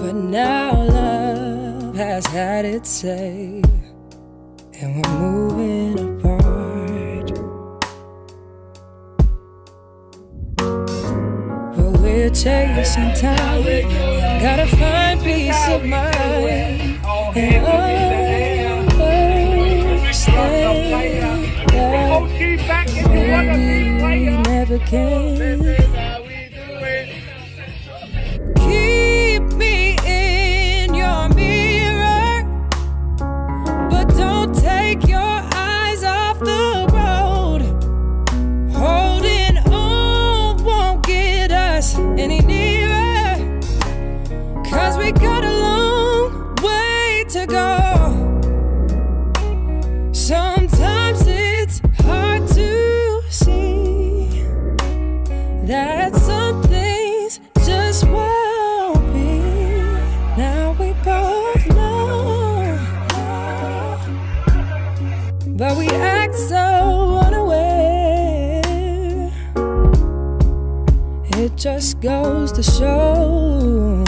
Speaker 10: But now love has had its say, and we're moving apart. But we're chasing time, gotta find peace of mind. And understand that we never can. Keep me in your mirror, but don't take your eyes off the road. Holding on won't get us any nearer, 'cause we got a long way to go. Sometimes it's hard to see that some things just won't be. Now we both know, but we act so unaware. It just goes to show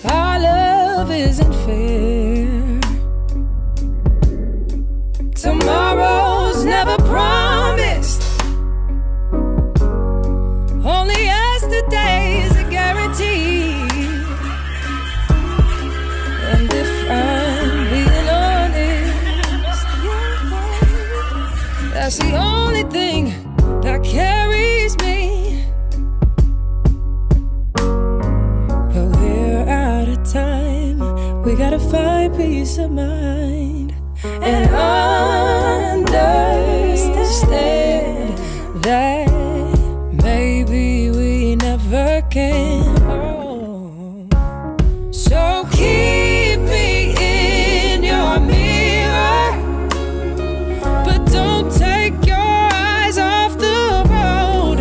Speaker 10: our love isn't fair. Tomorrow's never promised, only yesterday's. And if I'm being honest, yeah, that's the only thing that carries me. But we're out of time. We gotta find peace of mind and understand that maybe we never can. Oh. So keep me in your mirror, but don't take your eyes off the road.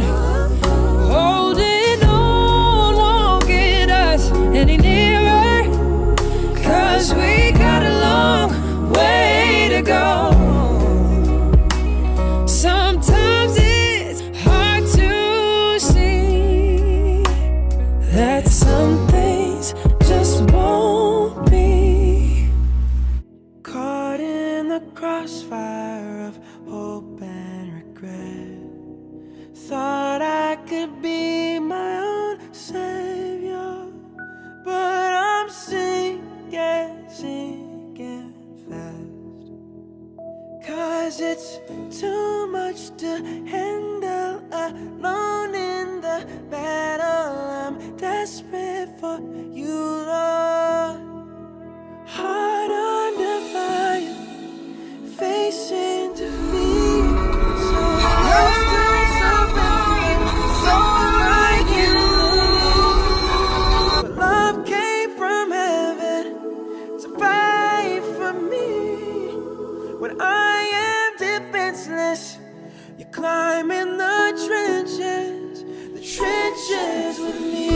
Speaker 10: Holding on won't get us any nearer. Cause we got a long way to go. Sometimes it's hard to see that some things just won't be.
Speaker 6: Caught in the crossfire of hope and regret. Thought I could be my own savior, but I'm sinking, sinking fast. Cause it's too much to handle alone in the battle. I'm desperate for you, Lord. Heart under fire, facing defeat. So close to surrender, so my enemy. But love came from heaven to fight for me. When I am defenseless, you climb in the trenches with me.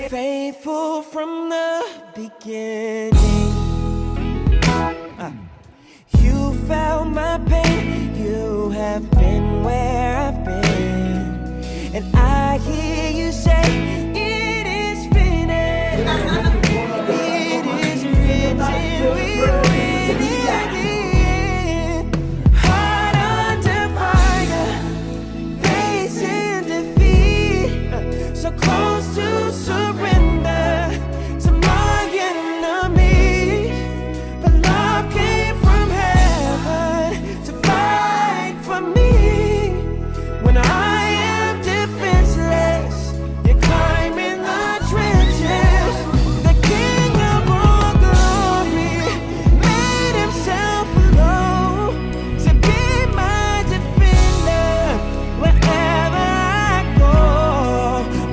Speaker 6: Faithful from the beginning. Ah. You felt my pain. You have been where I've been. And I hear you say, It is finished. It is written, we win in the end. Heart under fire, facing defeat. So close to surrender to my enemies. But love came from heaven to fight for me. When I am defenseless, you climb in the trenches. The King of all glory made himself low to be my defender wherever I go.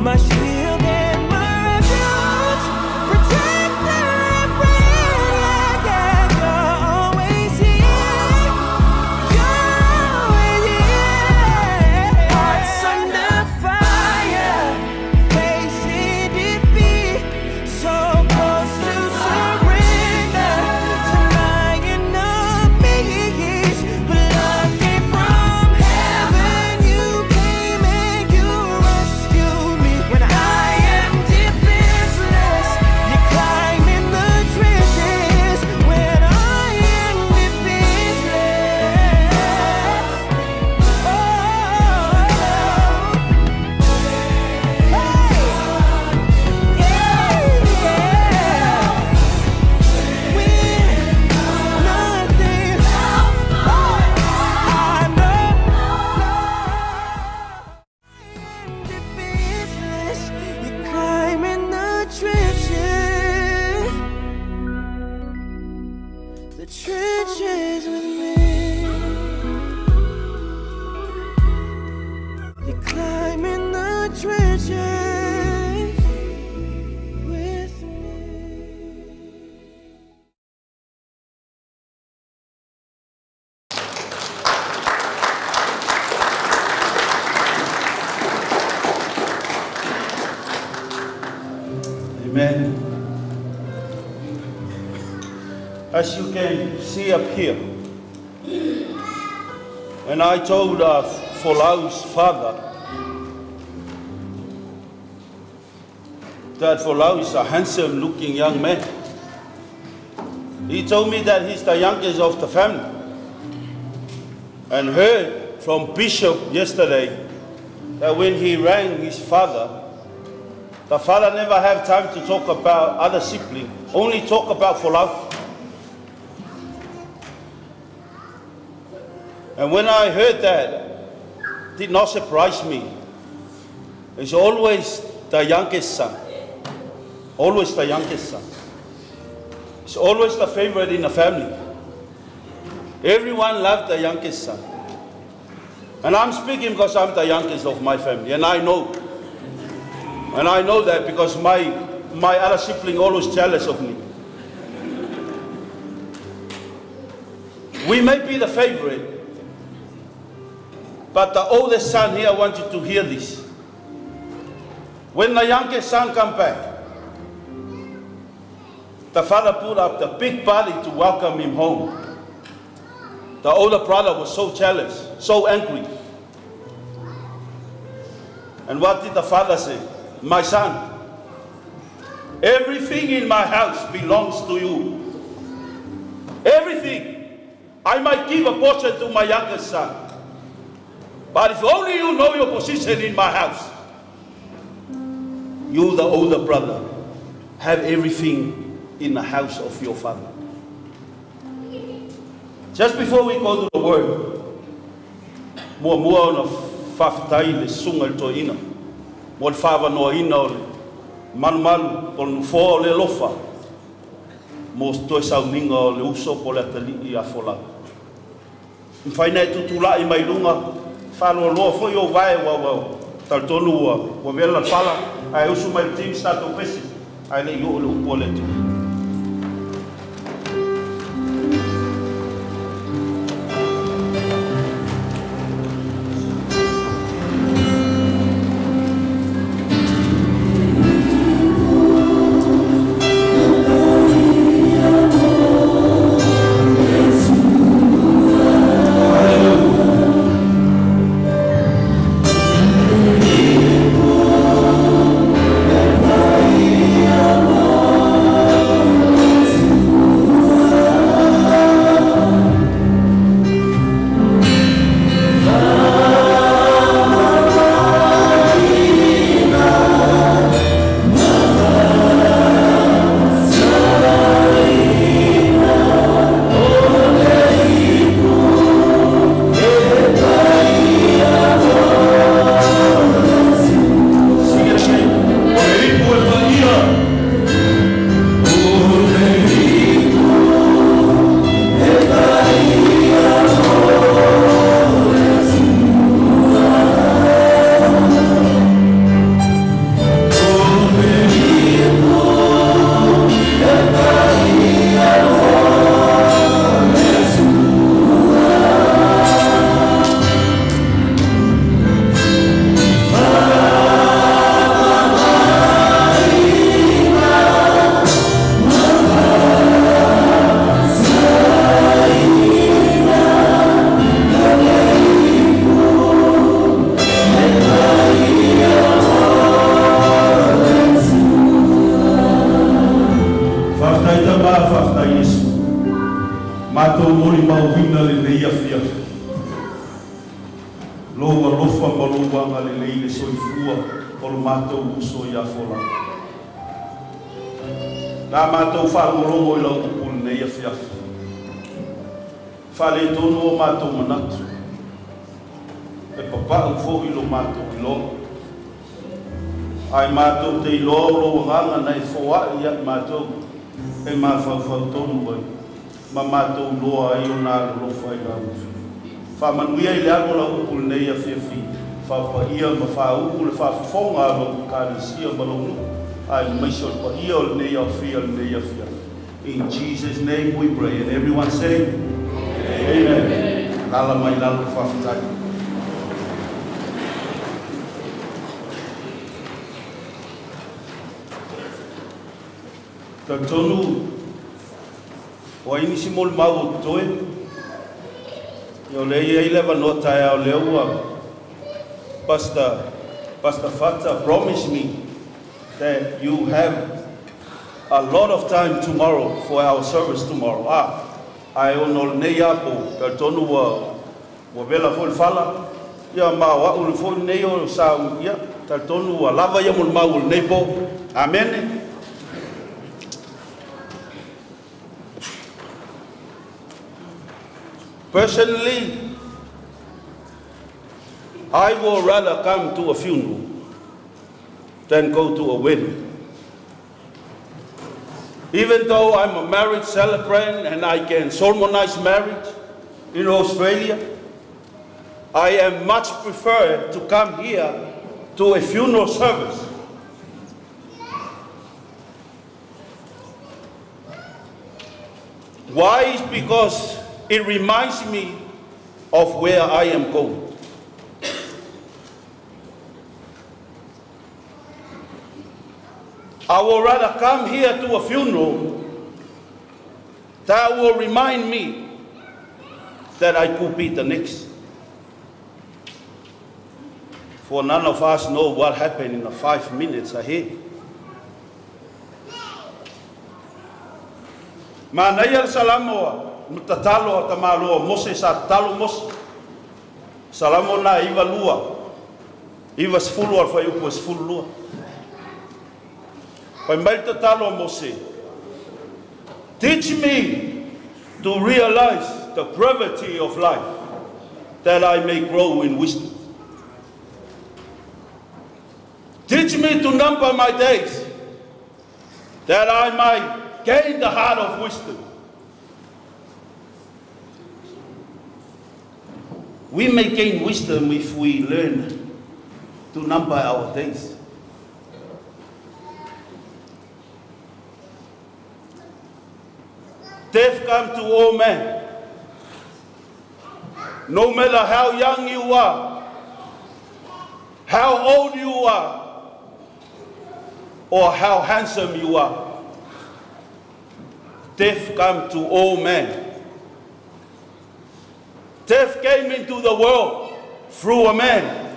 Speaker 6: My shield and my refuge, protector and friend. Yeah, yeah, you're always here. You're always here. Hearts under fire, facing defeat, so close to surrender to my enemies. But love came from heaven. You came and you rescued me when I am defenseless. You climb in the trenches when I am defenseless. Oh, hey, yeah, yeah. When nothing, I know. Defenseless, you climb in the trenches, the trenches with me. You climb in the trenches with me.
Speaker 1: Amen. As you can see up here, and I told Folau's father that Folau is a handsome looking young man. He told me that he's the youngest of the family. And heard from Bishop yesterday that when he rang his father, the father never have time to talk about other sibling, only talk about Folau. And when I heard that, it did not surprise me. It's always the youngest son. Always the youngest son. It's always the favorite in the family. Everyone loved the youngest son. And I'm speaking because I'm the youngest of my family, and I know. And I know that because my other sibling always jealous of me. We may be the favorite, but the oldest son here, I want you to hear this. When the youngest son come back, the father put up the big party to welcome him home. The older brother was so jealous, so angry. And what did the father say? My son, everything in my house belongs to you. Everything. I might give a portion to my youngest son. But if only you know your position in my house, you, the older brother, have everything in the house of your father. Just before we go to the word, muamua ona faafetai i le susuga i le toeaina mo le fa'aavanoaina o le malumalu o le nofoa o le alofa mo toe sauniga o le uso po le atalii ia Folau. Mafai na e tutula'i mai luga faaloaloa foi ou vae ua ua talitonu ua ua vela le fala ae usu mai le team sa tatou pese ae le'i oo le upu a le Atua. Sing it again. O le ipu e paia. Faafetai Tamā, faafetai Iesu. Matou molimauina lenei afiafi. Lou alofa ma lou agalelei i le soifua o le matou uso ia Folau. Na matou faalogologo i lau upu lenei afiafi. Faaletonu o matou manatu. E papau foi lo matou iloa. Ae matou te iloa o lou agaga na e foai ia i matou e mafaufau tonu ai. Ma matou iloa ai ona alolofa i lau Faamanuia i le alu o lau upu lenei afiafi. Faapaia ma faau'u le faafofoga a lou ekalesia ma lou nuu. Aemaise o le paia o lenei aofia lenei afiafi. In Jesus' name we pray. And everyone say, Amen. Alaala mai lalo faafetai. Talitonu o ai nisi molimau o totoe. Ia o lea e i ai le avanoa taeao lea ua Pastor Fata promised me that you have a lot of time tomorrow for our service tomorrow. Ah, ae ona o lenei apo, talitonu ua Ua vela foi le fala, ia ma o au foi lenei o sa, ia, talitonu ua lava ia molimau o lenei po. Amene. Personally, I would rather come to a funeral than go to a wedding. Even though I'm a marriage celebrant and I can solemnize marriage in Australia, I am much prefer to come here to a funeral service. Why? Is because it reminds me of where I am going. I would rather come here to a funeral that will remind me that I could be the next. For none of us know what happened in the 5 minutes ahead. Manaia le salamo tatalo a tamāloa Mose sa tatalo Mose. Salamo na 92, 90 a le fuaiupu e 12. Fai mai le tatalo a Mose, "Teach me to realize the brevity of life, that I may grow in wisdom. Teach me to number my days, that I might gain the heart of wisdom." We may gain wisdom if we learn to number our days. Death comes to all men. No matter how young you are, how old you are, or how handsome you are, death comes to all men. Death came into the world through a man.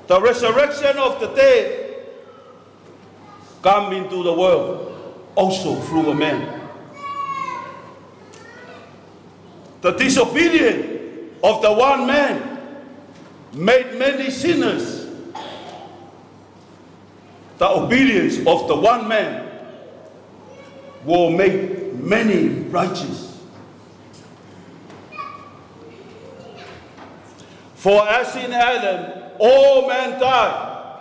Speaker 1: The resurrection of the dead come into the world also through a man. The disobedience of the one man made many sinners. The obedience of the one man will make many righteous. For as in Adam all men die,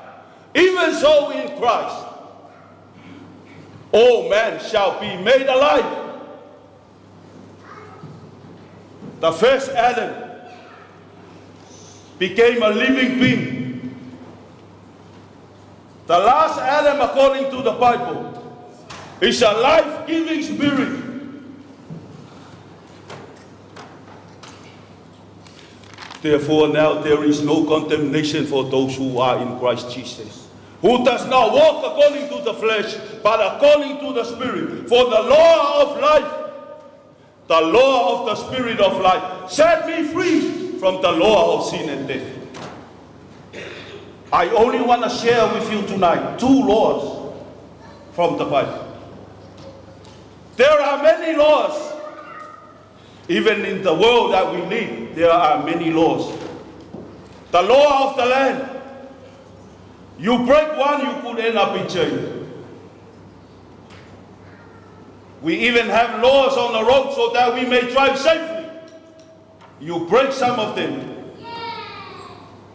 Speaker 1: even so in Christ all men shall be made alive. The first Adam became a living being. The last Adam, according to the Bible, is a life giving spirit. Therefore, now there is no condemnation for those who are in Christ Jesus, who does not walk according to the flesh, but according to the Spirit. For the law of life, the law of the Spirit of life, set me free from the law of sin and death. I only want to share with you tonight two laws from the Bible. There are many laws. Even in the world that we live, there are many laws. The law of the land. You break one, you could end up in jail. We even have laws on the road so that we may drive safely. You break some of them,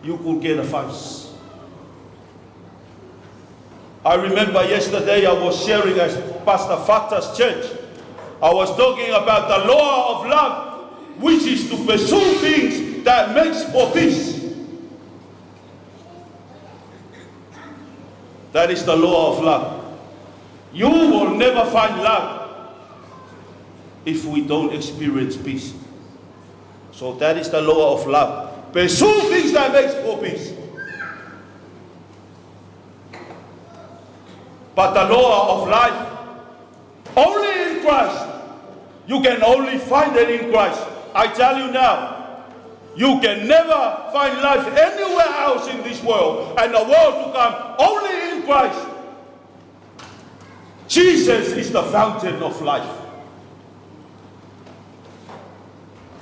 Speaker 1: you could get a fine. I remember yesterday I was sharing at Pastor Fata's church. I was talking about the law of love, which is to pursue things that makes for peace. That is the law of love. You will never find love if we don't experience peace. So that is the law of love. Pursue things that makes for peace. But the law of life, only in Christ. You can only find it in Christ. I tell you now, you can never find life anywhere else in this world and the world to come, only in Christ. Jesus is the fountain of life.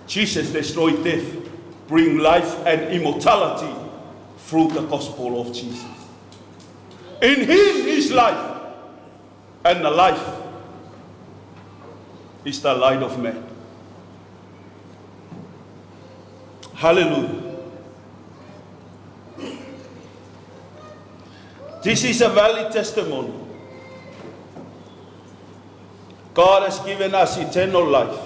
Speaker 1: Jesus destroyed death, bring life and immortality through the gospel of Jesus. In him is life, and the life is the light of man. Hallelujah. This is a valid testimony. God has given us eternal life,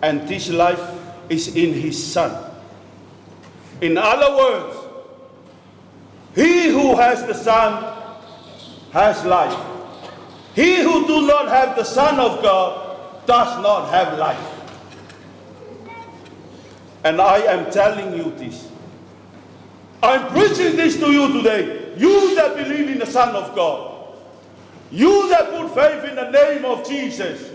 Speaker 1: and this life is in His Son. In other words, he who has the Son has life. He who do not have the Son of God does not have life. And I am telling you this. I'm preaching this to you today. You that believe in the Son of God, you that put faith in the name of Jesus,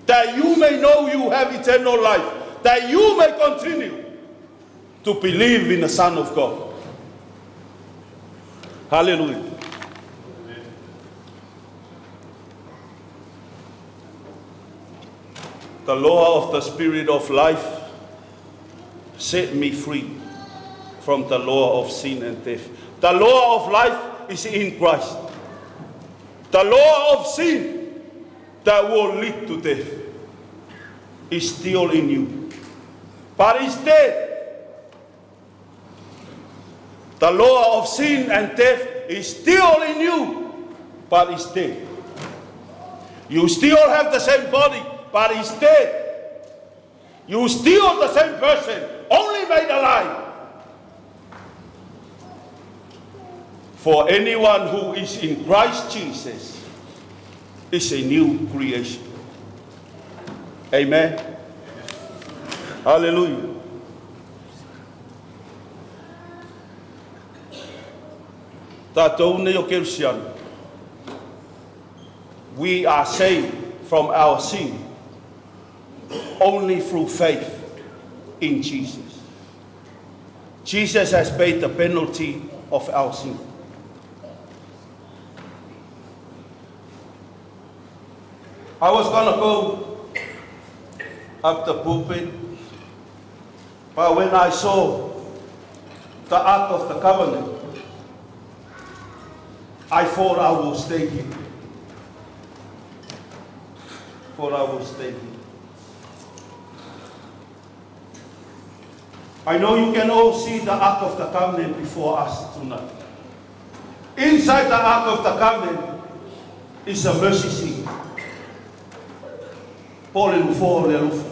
Speaker 1: that you may know you have eternal life, that you may continue to believe in the Son of God. Hallelujah. The law of the Spirit of life set me free from the law of sin and death. The law of life is in Christ. The law of sin that will lead to death is still in you. But it's dead. The law of sin and death is still in you, but it's dead. You still have the same body, but it's dead. You still the same person, only made alive. For anyone who is in Christ Jesus is a new creation. Amen. Hallelujah. Tātou nei o Kerisiano, we are saved from our sin only through faith in Jesus. Jesus has paid the penalty of our sin. I was going to go up the pulpit, but when I saw the Ark of the Covenant, I thought I will stay here. Thought I will stay here. I know you can all see the Ark of the Covenant before us tonight. Inside the Ark of the Covenant is a mercy seat. Po o le nofoa o le alofa.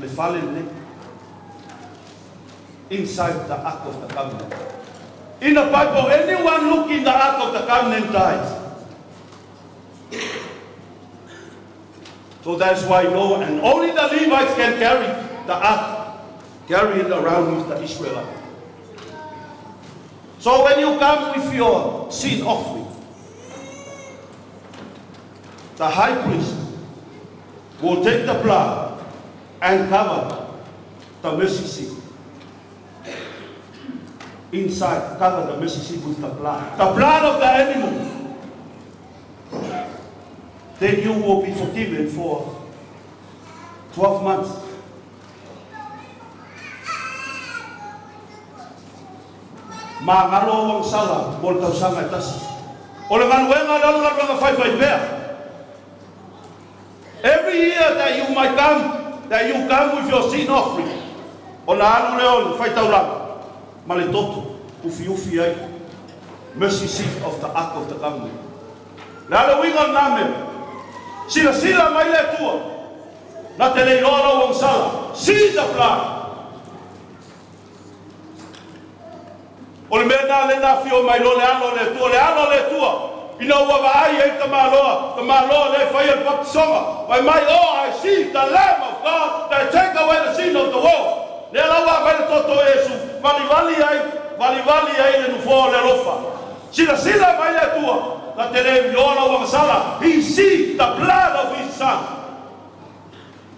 Speaker 1: Le fale lenei. Inside the Ark of the Covenant. In the Bible, anyone look in the Ark of the Covenant dies. So that's why no, and only the Levites can carry the Ark, carry it around with the Israelites. So when you come with your sin offering, the high priest will take the blood and cover the mercy seat. Inside, cover the mercy seat with the blood of the animal. Then you will be forgiven for 12 months. Magalo ang sala, mo le tausaga e tasi. O le galuega le alu galuega faifai pea. Every year that you might come, that you come with your sin offering, ona alu lea o le faitaulaga, ma le toto, ufiufi ai, mercy seat of the Ark of the Covenant. Le a le uiga o lena mea, silasila mai le Atua, na te le iloa lau agasala, see the blood. O le mea lena lea na afio mai loa le Alo o le Atua, le Alo o le Atua, ina ua vaai ai tamaloa, tamaloa lea e faia le baptisoga, fai mai, Oh, I see the Lamb of God that take away the sin of the world. Lea la ua aumai le toto o Iesu, valivali ai, valivali ai le nofoa o le alofa. Silasila mai le Atua, na te le iloa lau agasala, He see the blood of His Son.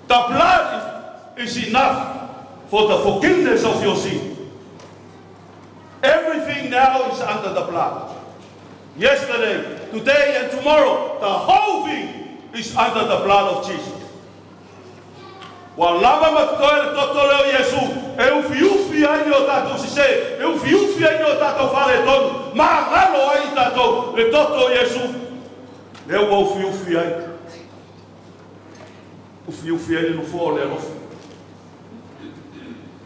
Speaker 1: The blood is, is enough for the forgiveness of your sin. Everything now is under the blood. Yesterday, today, and tomorrow, the whole thing is under the blood of Jesus. Ua lava ma totoe le toto lea o Iesu e ufiufi ai ni o tatou sesē, e ufiufi ai ni o tatou faaletonu, magalo ai i tatou le toto o Iesu. Lea ua ufiufi ai, ufiufi ai le nofoa o le alofa.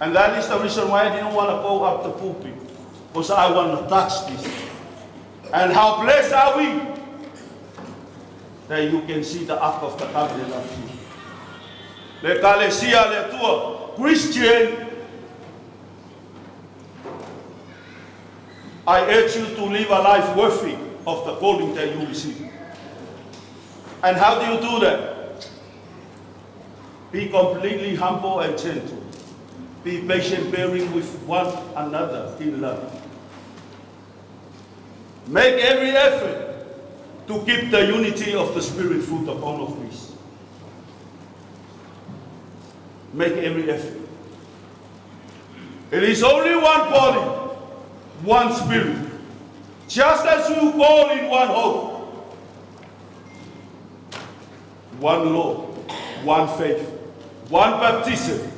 Speaker 1: And that is the reason why I didn't want to go up the pulpit, because I want to touch this. And how blessed are we that you can see the Ark of the Covenant up here. Le Ekalesia a le Atua, Christian, I urge you to live a life worthy of the calling that you receive. And how do you do that? Be completely humble and gentle. Be patient, bearing with one another in love. Make every effort to keep the unity of the Spirit through the bond of peace. Make every effort. It is only one body, one spirit. Just as you call in one hope, one Lord, one faith, one baptism,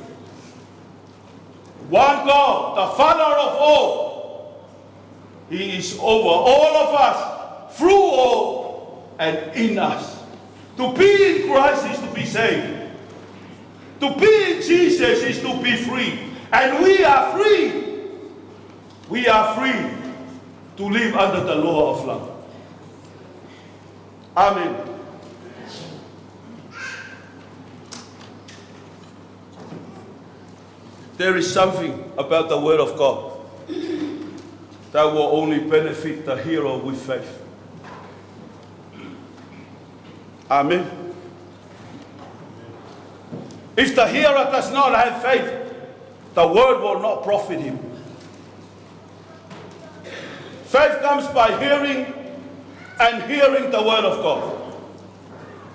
Speaker 1: one God, the Father of all. He is over all of us, through all, and in us. To be in Christ is to be saved. To be in Jesus is to be free. And we are free. We are free to live under the law of love. Amen. There is something about the Word of God that will only benefit the hearer with faith. Amen. If the hearer does not have faith, the word will not profit him. Faith comes by hearing and hearing the word of God.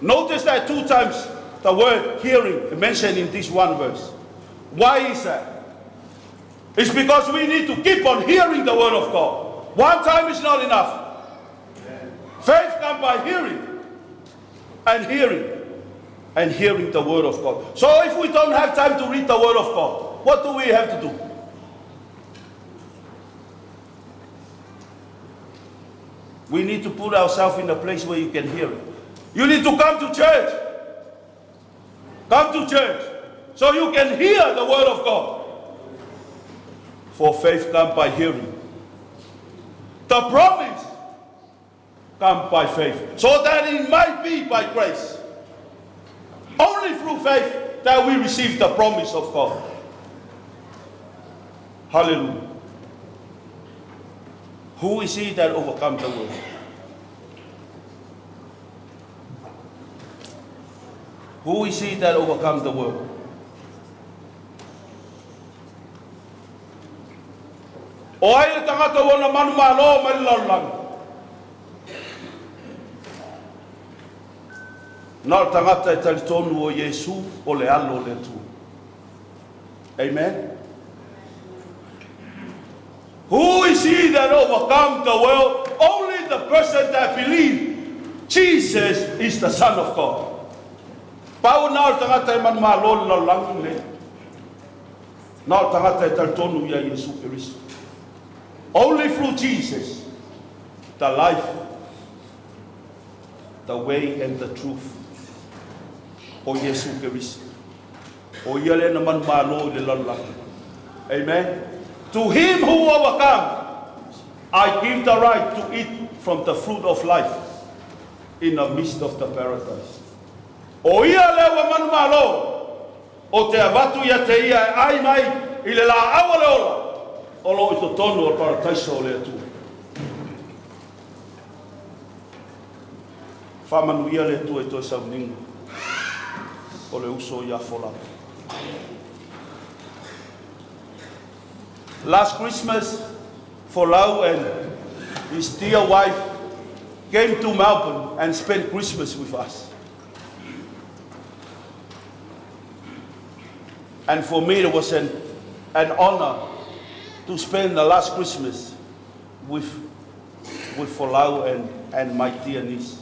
Speaker 1: Notice that two times the word hearing mentioned in this one verse. Why is that? It's because we need to keep on hearing the word of God. One time is not enough. Faith comes by hearing and hearing and hearing the word of God. So if we don't have time to read the word of God, what do we have to do? We need to put ourselves in a place where you can hear it. You need to come to church. Come to church so you can hear the word of God. For faith comes by hearing. The promise comes by faith, so that it might be by grace. Only through faith that we receive the promise of God. Hallelujah. Who is he that overcomes the world? Who is he that overcomes the world? O ai le tagata ua na manumalo mai le lalolagi? Na o le tagata e talitonu o Iesu o le Alo o le Atua. Amen. Who is he that overcomes the world? Only the person that believes Jesus is the Son of God. Pau na o le tagata e manumalo i le lalolagi lenei. Na o le tagata e talitonu ia Iesu Keriso. Only through Jesus, the life, the way and the truth. O Iesu Keriso. O ia lea na manumalo i le lalolagi. Amen. To him who overcomes, I give the right to eat from the fruit of life in the midst of the paradise. O ia lea ua manumalo, ou te avatu ia te ia e ai mai i le laau o le ola, o lo o i totonu o le parataiso o le Atua. Faamanuia le Atua i toe sauniga o le uso ia Folau. Last Christmas, Folau and his dear wife came to Melbourne and spent Christmas with us. And for me, it was an honor to spend the last Christmas with Folau and my dear niece.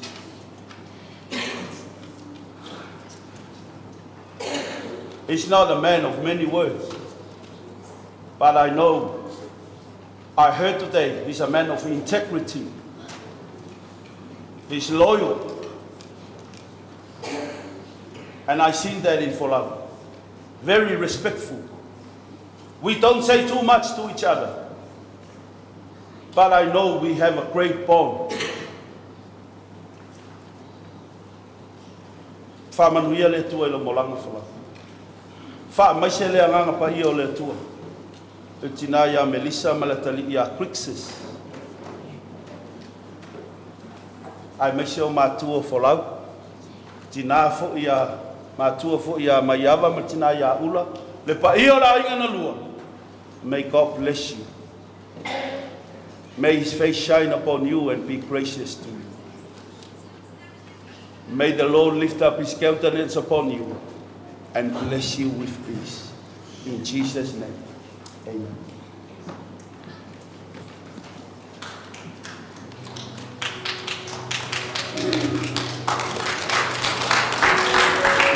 Speaker 1: He's not a man of many words. But I know, I heard today, he's a man of integrity. He's loyal. And I seen that in Folau. Very respectful. We don't say too much to each other. But I know we have a great bond. Faamanuia le Atua i lau molaga Folau. Faamaise le Agaga Paia o le Atua i le tina ia Melissa ma le atalii ia Crixus, aemaise o matua o Folau, tina foi ia matua foi ia Maiava ma le tina ia Ula, le paia o le aiga na lua. May God bless you. May His face shine upon you and be gracious to you. May the Lord lift up His countenance upon you and bless you with peace. In Jesus' name, amen.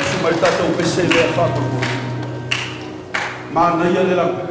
Speaker 1: Usu mai tatou pese lea faamolemole. Manaia le lagi.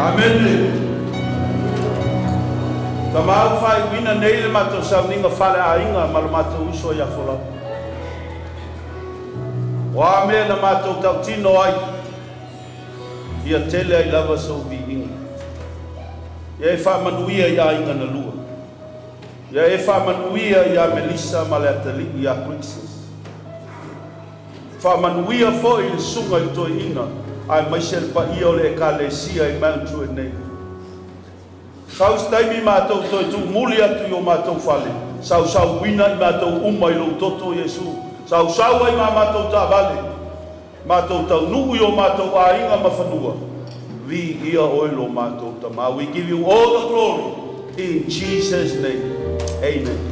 Speaker 1: Amene. Tama ua faaiuina nei le matou sauniga faaleaiga ma lo matou uso ia Folau. O a mea na matou tautino ai, ia tele ai lava sou viiga. Ia e faamanuia i aiga na lua. Ia e faamanuia ia Melissa ma le atalii ia Quintus. Faamanuia foi i le susuga i le toeaina aemaise le paia o le ekalesia i Mount Druitt nei. Sau se taimi matou toe tuumuli atu i o matou fale, sausauina i matou uma i lou toto Iesu, sausau ai ma a matou taavale, matou taunuu i o matou aiga ma fanua, viia Oe lo matou Tama. We give you all the glory in Jesus' name. Amen.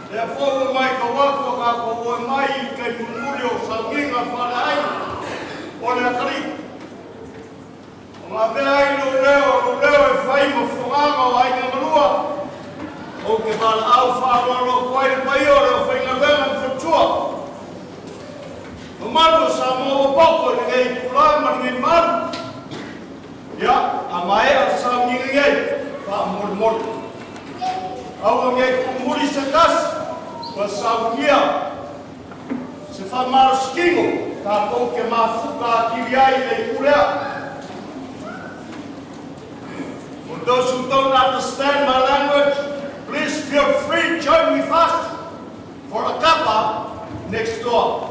Speaker 11: Lea foi ua matau atu ua tatou oo mai i le taimi mulimuli o sauniga faaleaiga o le atalii. Ona avea ai lou leo, o lou leo e fai ma fofogaga o aiga na lua, ou te valaau faaaloalo atu ai i le paia o le aufaigaluega ma faletua, mamalu o Samoa ua poto i lenei itula ma lenei malu. Ia, a maea le sauniga nei, faamolemole, aua ne i tuumuli se tasi ma saunia se faamalositino tatou te mafuta atili ai i le itu lea. For those who don't understand my language, please feel free to join with us for a kapa next door.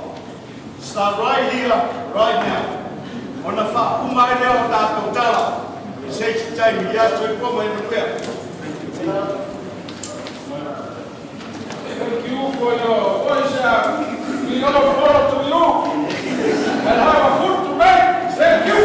Speaker 11: Start right here, right now. Ona faauma ai lea o tatou tala i se isi taimi. Ia soifua ma ia manuia.
Speaker 9: Thank you for your voice. We all follow to you and have a food to make. Thank you.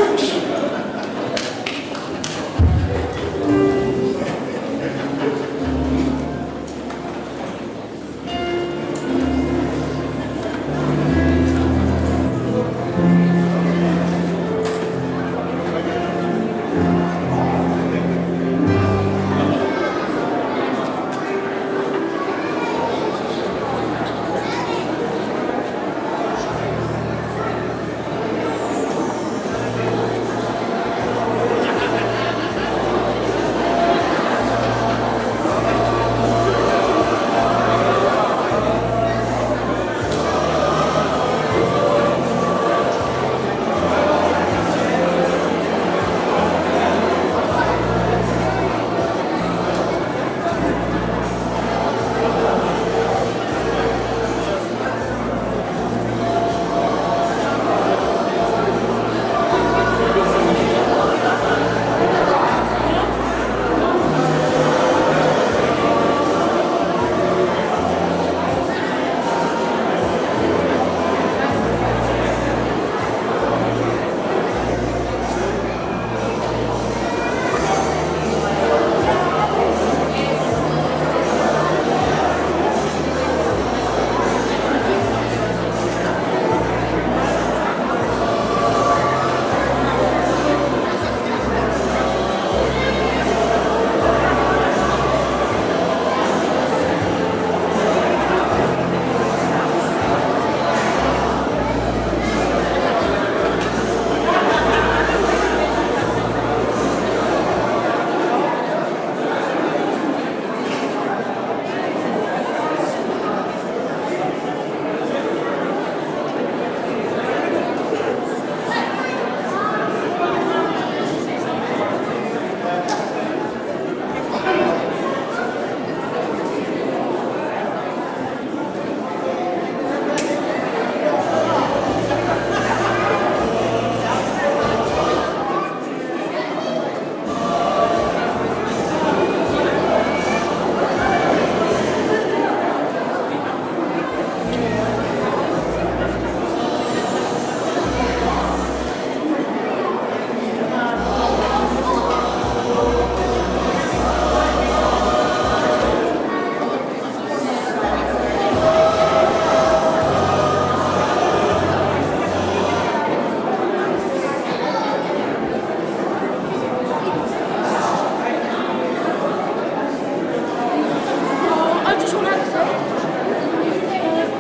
Speaker 5: I just want to say,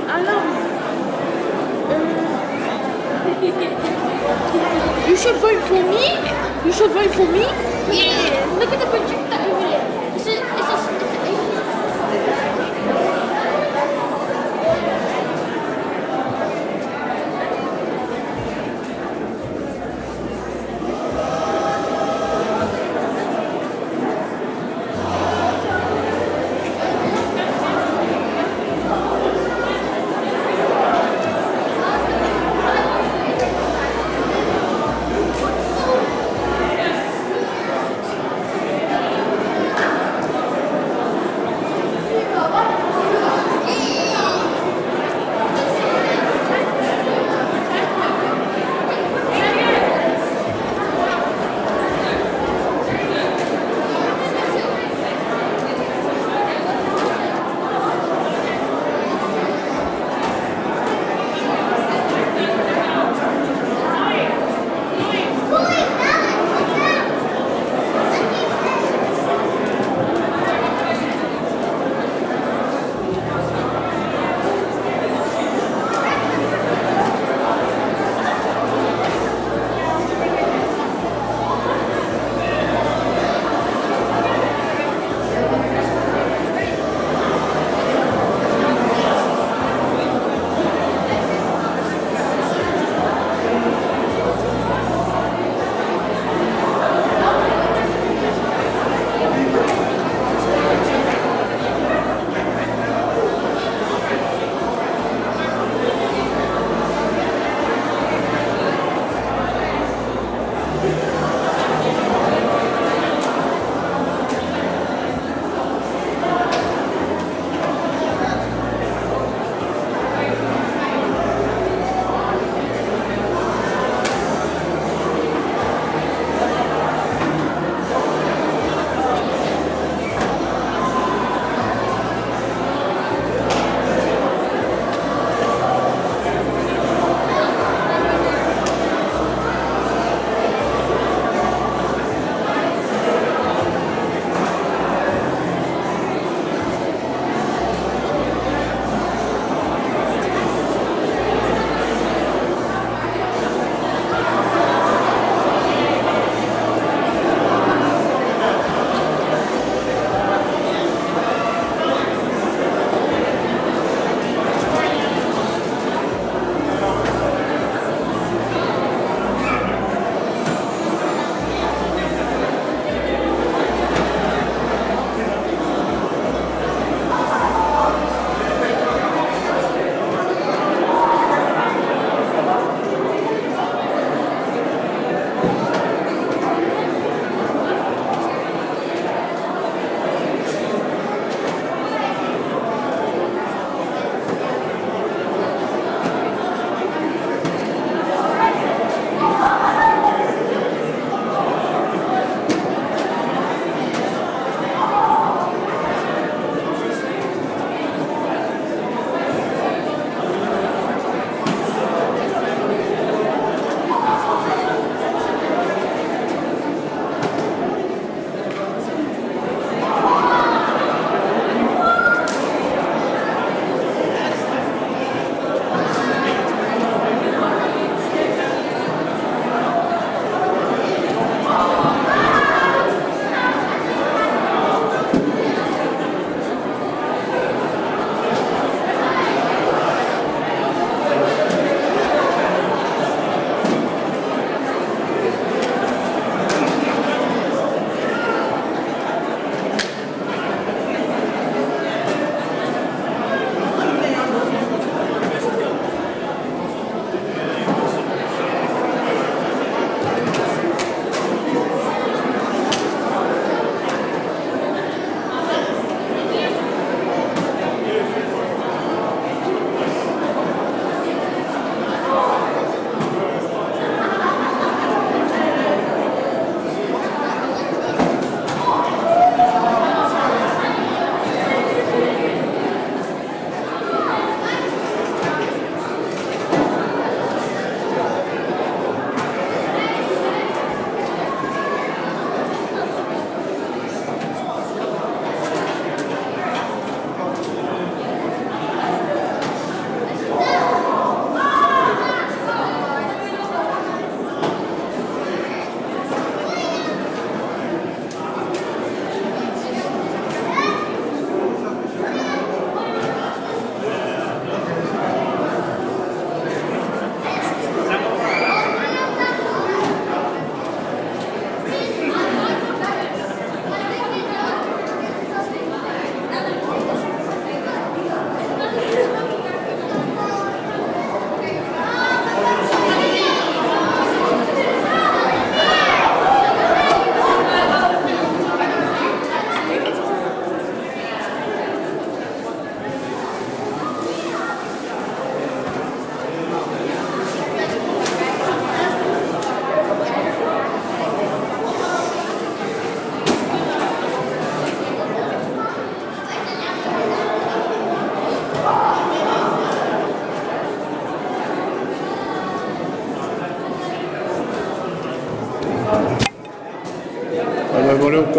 Speaker 5: I love you. You should vote for me. You should vote for me.
Speaker 12: Yeah. Look at the projector over there.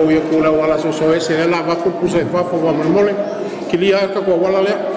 Speaker 7: foi atu le auala soso ese lea o le a avatu le pusa i fafo faamolemole. Kilia le tatou auala lea.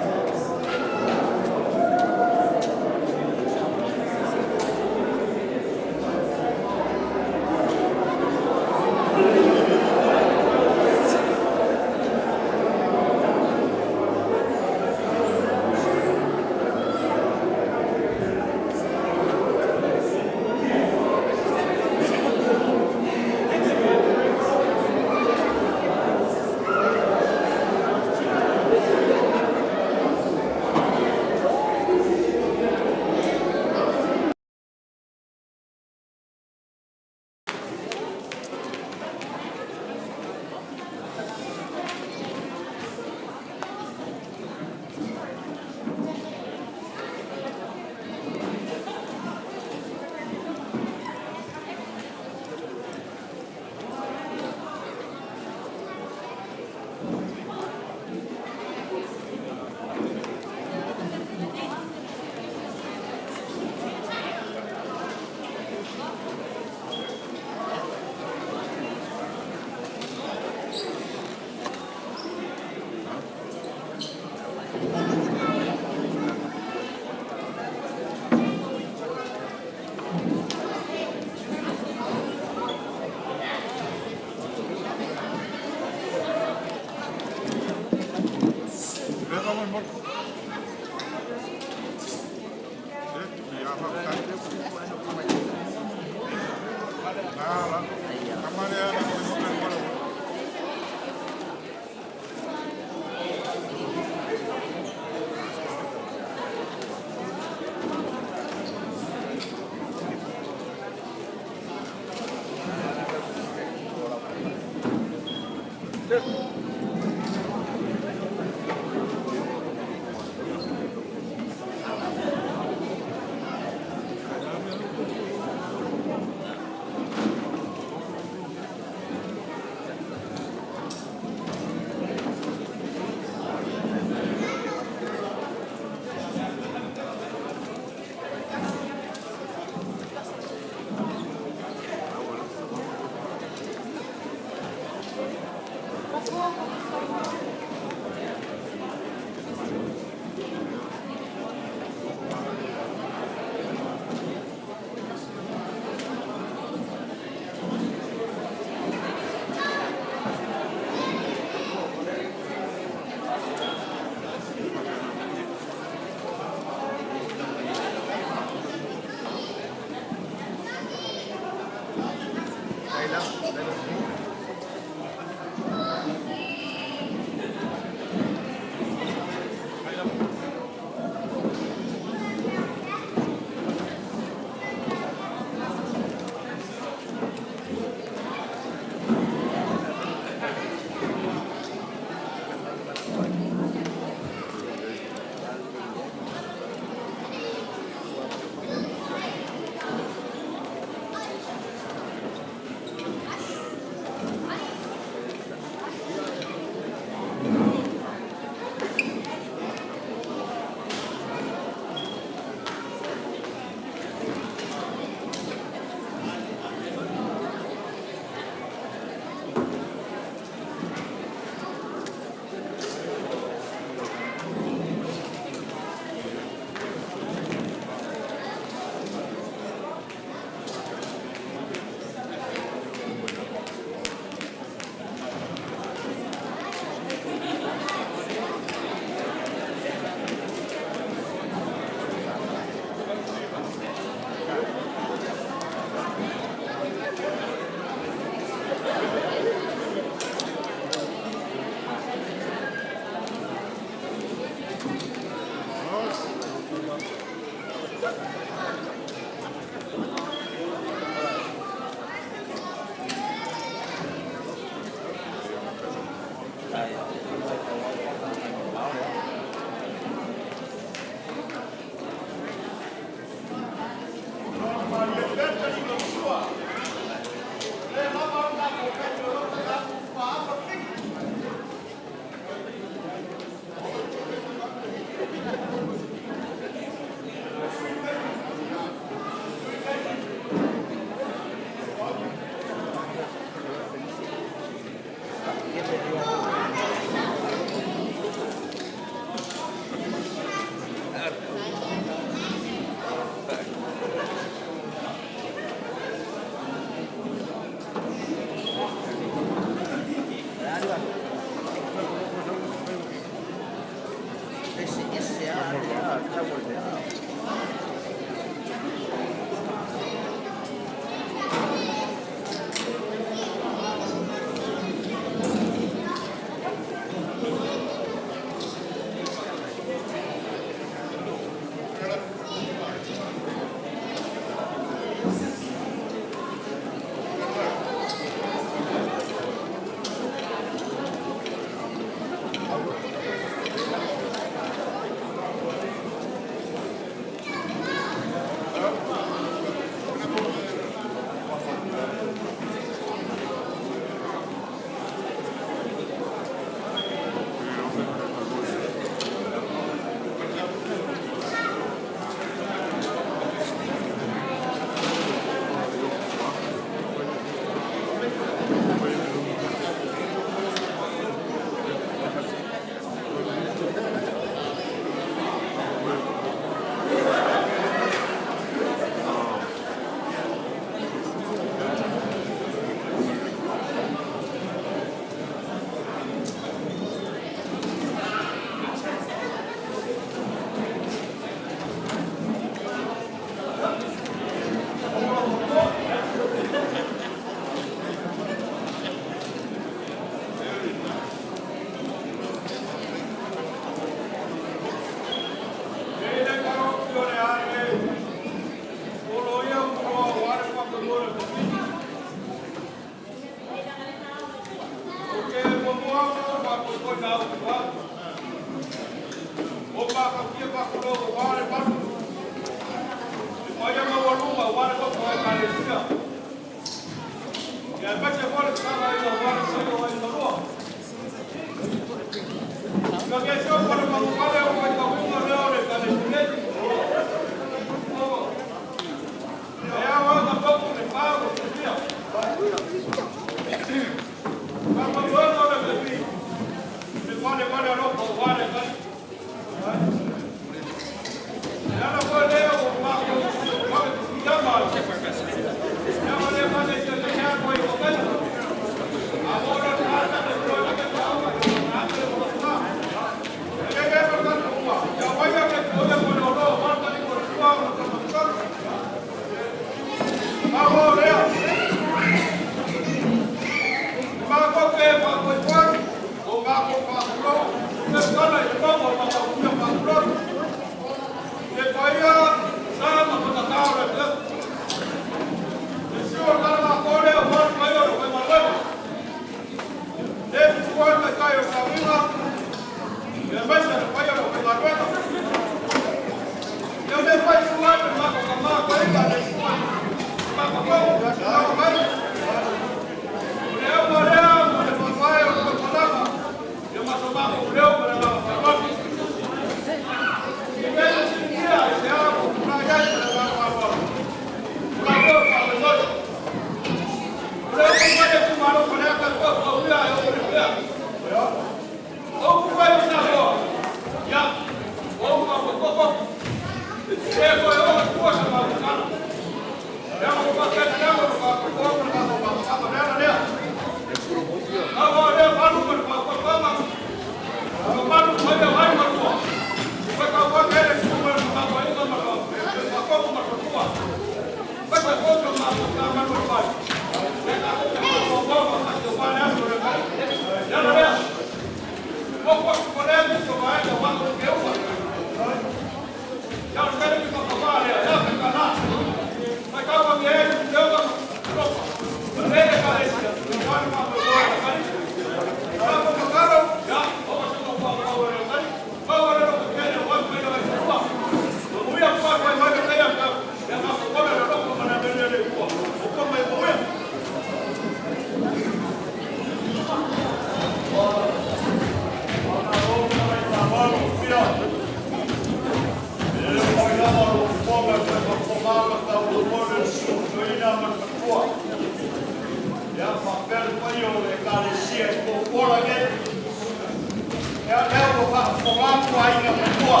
Speaker 11: Faafofoga atu aiga ma lua.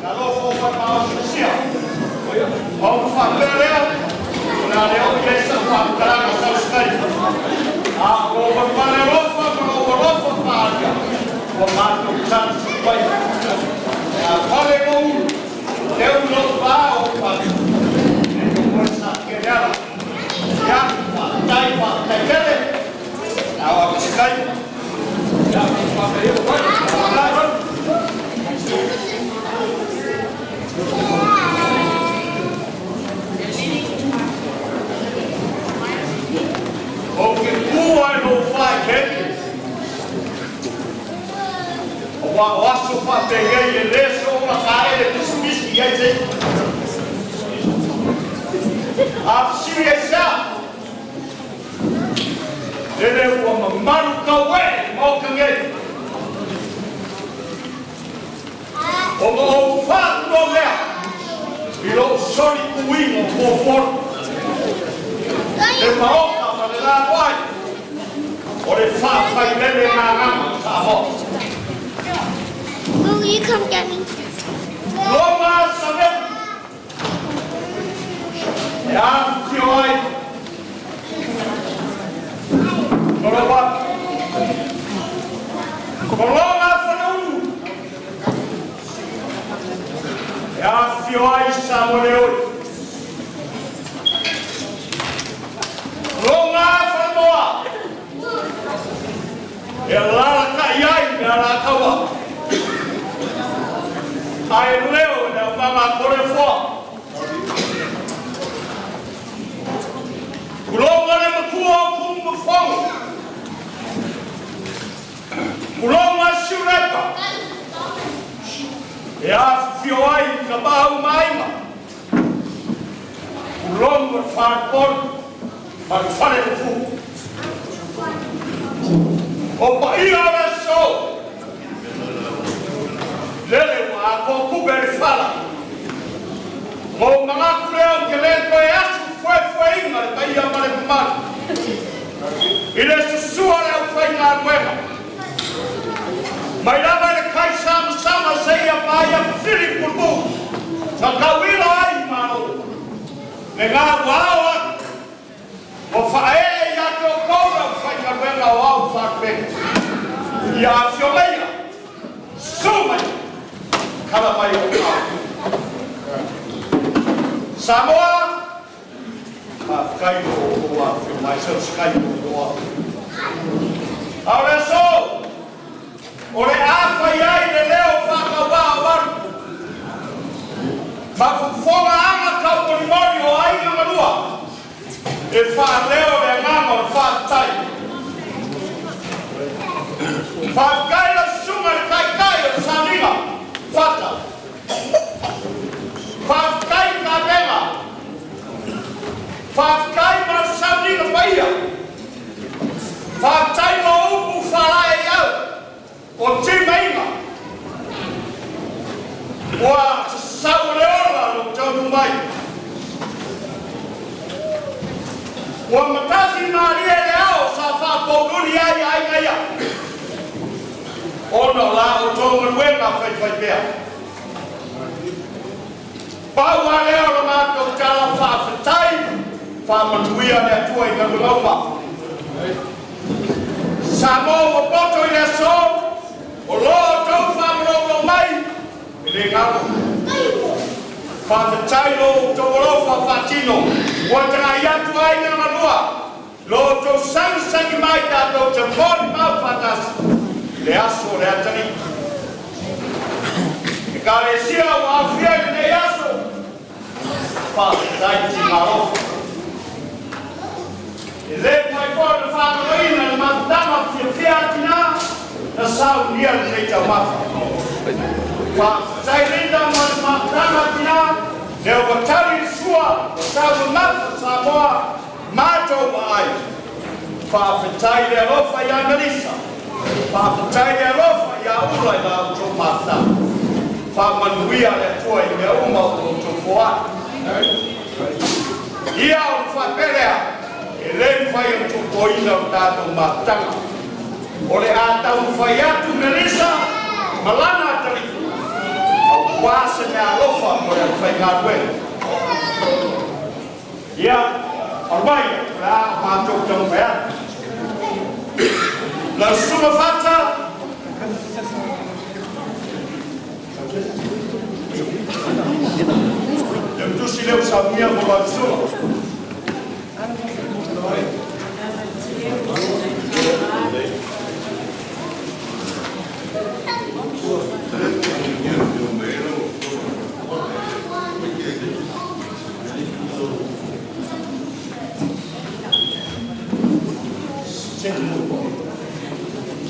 Speaker 11: Talofa ua maosiosia. Ma ou faapea lea, o le a le oo i ai sau faamatalaga tausikai. A o lou malemale alofa ma lou alofa faaalia, ua matou tali mai. A pale lou ulu, teu lou vā o pale. E moe sa kele ala. Ia, faafetai, faafetai tele. A o apisikai. Ia, faafetai. Faafetai. O ke ku ai lo whai keke. O wa o aso wha te ngei e leso o la kae le pisipisi i ai te. A fisiri e sea. Lele ua mamalu kau e mo ka ngei. O mo o whātu o mea. I lo soli uingo po foro. Le maoka ma le la wai. O le whawhai lele ngā ngama sa ho.
Speaker 12: Will you come get me?
Speaker 11: Loma sa mea. E a whio ai. Koro wap. Kolonga whanaunu. E a whio ai sa mo le oi. Longa whanamoa. E lalaka i ai me ala kaua. Ai leo e na mama kore foa. Kulonga le makua o kumu mafongo. Kulonga siurepa. E a whio ai ka māu maima. Kulonga whākonu. Ma le whare o fuku. O pa ia o le so. Lele ua a kō kube le whala. Mo mangaku leo ke le koe asu fue fue inga le paia ma le mamalu. I le susua le au whai ngā nuega. Mai lava le kai sama sama se ia paia whiri pulpu. Sa kauila ai malo. Le ngā wao atu. O whae ia te o kōra o whai ngā nuega o au whakapeni. Ia awhio meia. Su mai. Kala mai o kao. Samoa. Whakairo o a whio mai sau skai o a. Aore so. O le awhai ai le leo whakawā waru. Mafufonga anga kau morimori o ainga marua. E whaaleo le anganga o le whaatai. Whaakai la sunga le kai kai o le saniga. Whata. Whaakai ka benga. Whaakai ma le saniga paia. Whaatai ma upu whalae i au. O tīmainga. Ua sau le ola lo taunu mai. Ua matasi maria le ao sa whāpōnuni ai ai ngaia. Ona la o tō manuenga whai whai pea. Pau a leo la mātou tala whaawhetai, whaamanuia le atua i ngau Samoa ua poto i le aso, o loa tau whaamalolo mai, e le ngalo. Whaawhetai lo tau alofa whaatino, ua tanga i atu ai ngā manua, lo tau sangi sangi mai tātou te mori mau whatasi, le aso le atani. E ka le sia o awhia i nei aso, whaawhetai ti ngā. E le pai foa na whaakaloina na matutanga whia whia atina, na sau nia le nei tau mafa. Whaawhetai linda ma le matutanga atina, leo watari le sua, o sau mamafa Samoa, mātou wa ai. Whaawhetai le alofa ia Melissa, whaawhetai le alofa ia ula i la uto mata. Whaamanuia le atua i mea uma o tō foai. Ia o whapelea, e le mwhai o tō o tātou mātanga. O le a tau whai atu Melissa, Ma lana atalii auā se meaalofa mo le aufaigaluega. Ia, o mai, o le a matou taumafai atu. Lau Susuga Fata, le tusi lea ua saunia mo lau susuga.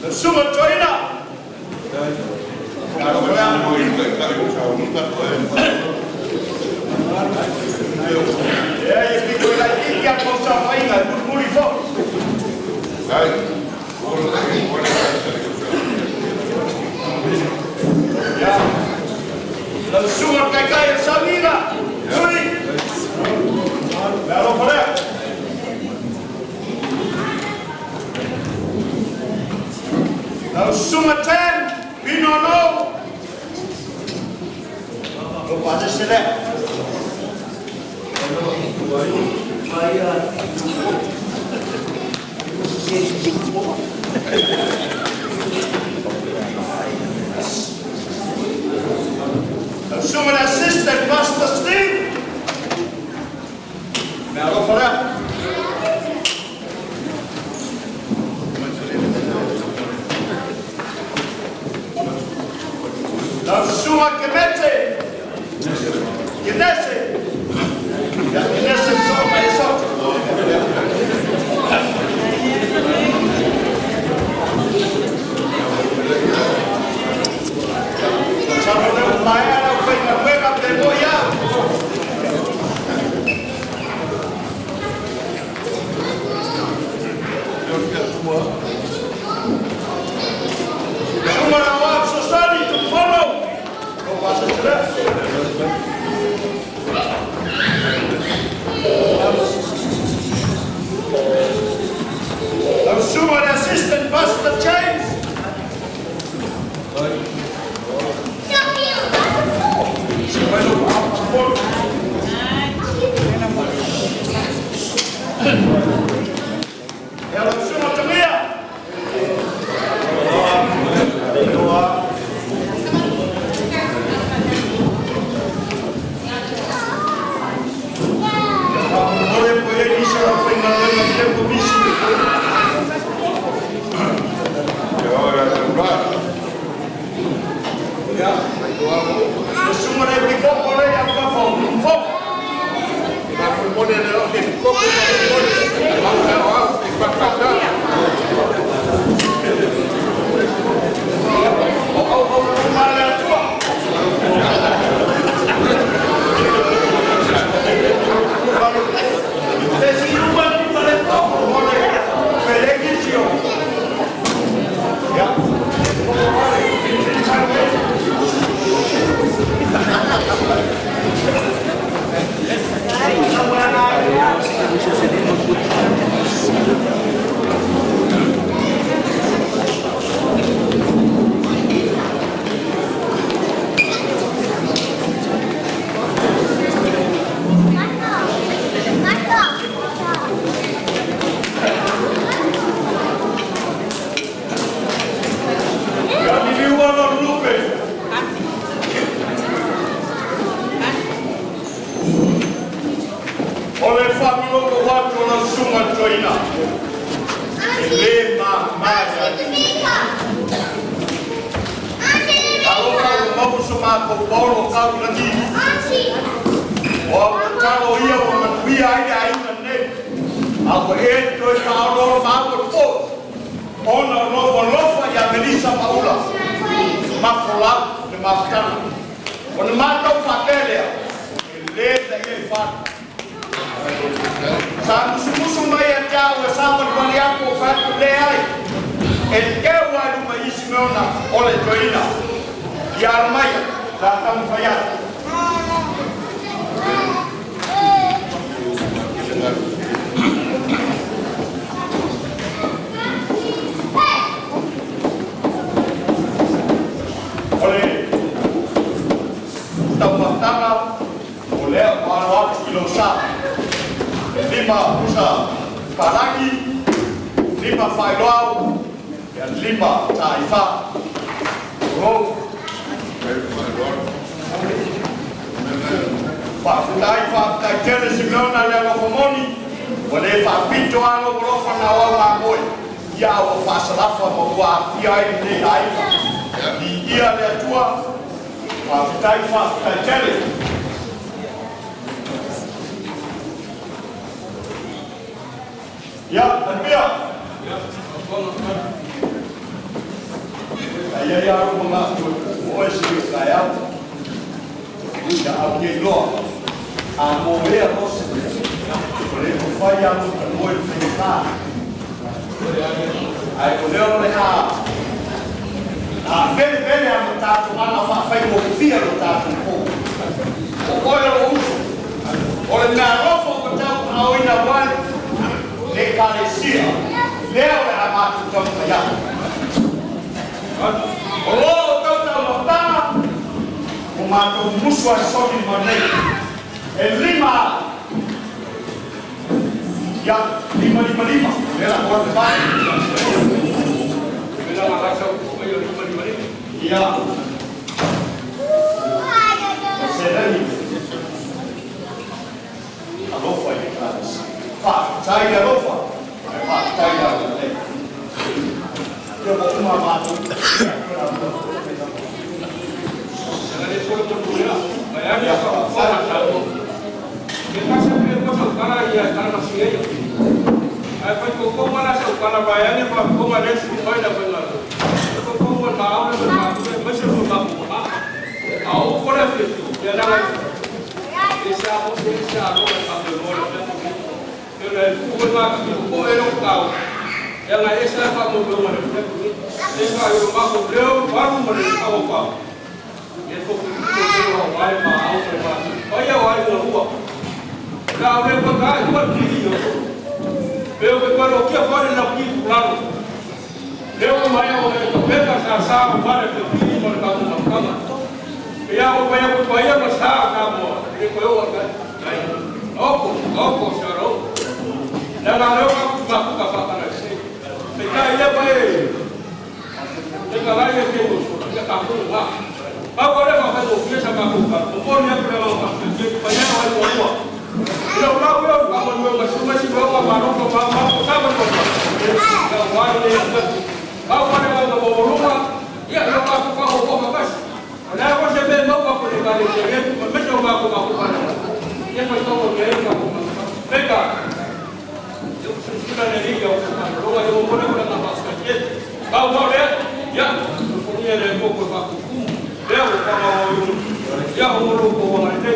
Speaker 11: Lau Susuga Toeaina. Ia, ia pito i laitiiti a tou saofaiga e mulimuli foi. Ia, lau Susuga i le Taitai o le Sauniga, Tui, le alofa lea. Lau Susuga Ten, Pino No, lo pasese lea. Lau Susuga i le Assistant Pastor Steve, le alofa lea. Lau Susuga Kemete, Kenese, ia Kenese so mai e soto. Sa mo leo maea lau faigaluega pe mo iau. Susuga le Aoao Fesoasoani Tupufono, lo pasese lea. Lau Susuga i le Assistant Pastor James. Se mai lo paapolo. Ia lau Susuga Tamia. Faamolemole po i ai nisi o le aufaigaluega i le komisi. Ia, le susuga le pikopo le ia fafo fo. O au au ma le Atua. Le si uma ni ma le topo mo le felegi sio. Ia. Ia liliu ona o lupe. O le faamalogo atu o lau Susuga Toeaina. E le mamā ia te. Alofa ua maua so matou paolo kau i lagi. O au tatalo ia ua manuia ai le aiga nei. A ua e toe faaoloolo maua le po. Ona o lou alofa ia Melissa Maula. Ma folau le mafutaga. O le matou faapea lea, e le taia i fatu. Sa musumusu mai ia te au e savalivali atu o fatu le ai. E teu ai luma isi mea ona o le toeaina. Ia alamaia, sa taumafai atu. 5 pusa palagi, 5 fa'iloau, ia 5 ta'ifa. O Faafetai, faafetai tele Simeona le alofamoni, ua lē faapito alo alofa na o au mamoe, ia ua faasalafa ma ua aafia ai lenei aiga. Viia le Atua, faafetai, faafetai tele. Ia, Tanimia. Ai ai aro mga o e si o kai au. Ia au ke loa. A mo ea rosi. O le ko whai anu ka moe te tā. Ai o leo le a. A vele vele anu tātou ana whaawhai mo fia lo tātou pō. O oe o uso. O le mea rofo o tau au ina wale. Le kalesia. Leo le a mātou tau mai O lo o tau tau matanga. O mātou musu ai soni ma nei. E 5. Ia, 5 5 5. Lea o te vai. Ia. Se rei. Alofa i le kalesi. Faafetai alofa. E faafetai alo nei. Ia mo uma mātou.
Speaker 9: Ai fai ko ko mala sa kala ba ya ne pa ko ma le su mai la ba ko ko mo ma au le ma ko ma se ko ma ko ma au ko le fi ya la e sa mo se sa ro ka ko mo le ko le ku ko ma ko ko e lo ka ya la e sa fa mo mo le e sa yo ma ko le ba mo le ka ko pa e ko ko ko wa ma au ko ma o ya wa yo huwa la o le ko ka ko ti yo Leo ke koe o kia whare na ki fulano. Leo mai o e ka peka sa sa o whare te piri mo le kamu kama. Ia o pai o koe ia ma sa ka mo. Le koe o ka. Oko, oko sa ro. Na la leo ka ku ka ka fa ka se. Te ka ia pai. Te ka lai e ke o so ka ka ku wa. Pa ko le ka ka o kia sa ka ku ka. O ko ni ku le ka. Ke pa ia wa o wa. Leo la o ka mo mo ma su ma si mo ka ma ro ko ma ma ko sa ma ko. Ka wa le ka. Ka wa le ka mo mo ma. Ia lo ka ku ka o ko ma ka. O la ko se me mo ka ko le ka le se me me so ma ko ma ko ka. Ia fa ko ko le ka ko ma. Pe ka. Yo se si la le ri yo ko ka ro ga yo mo le ko na ma sa ke. Ka wa le ya ko ni le ko ko ka ku. Le o ka ma o yo. Ya o ro ko wa le.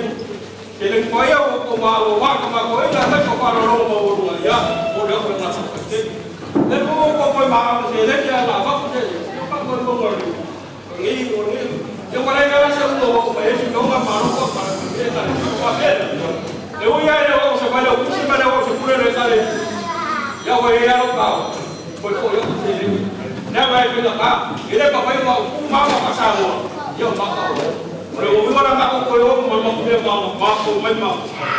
Speaker 9: Ke le ko ia o ko ma o wa ka ma ko ina le ko pa ro ro mo ro ya o le ko na sa ke. Le ko ko ko ma se le ya la ba ko se. Yo ka ko ko ro. Ngi o ngi. Yo ko le ga se o ko e si no ma ma ro ko pa ke ta ko pa ke. Le o ya le o se va le o se va le o se pure le ka le. Ya o ya ro ka. Ko ko yo ko se le. Na ba ke na ka. Ile pa pa ma ku ma ma pa sa mo. Yo ma ka o. Le o mi ora ma ko ko yo ma ma ku ma ma ko ma ma.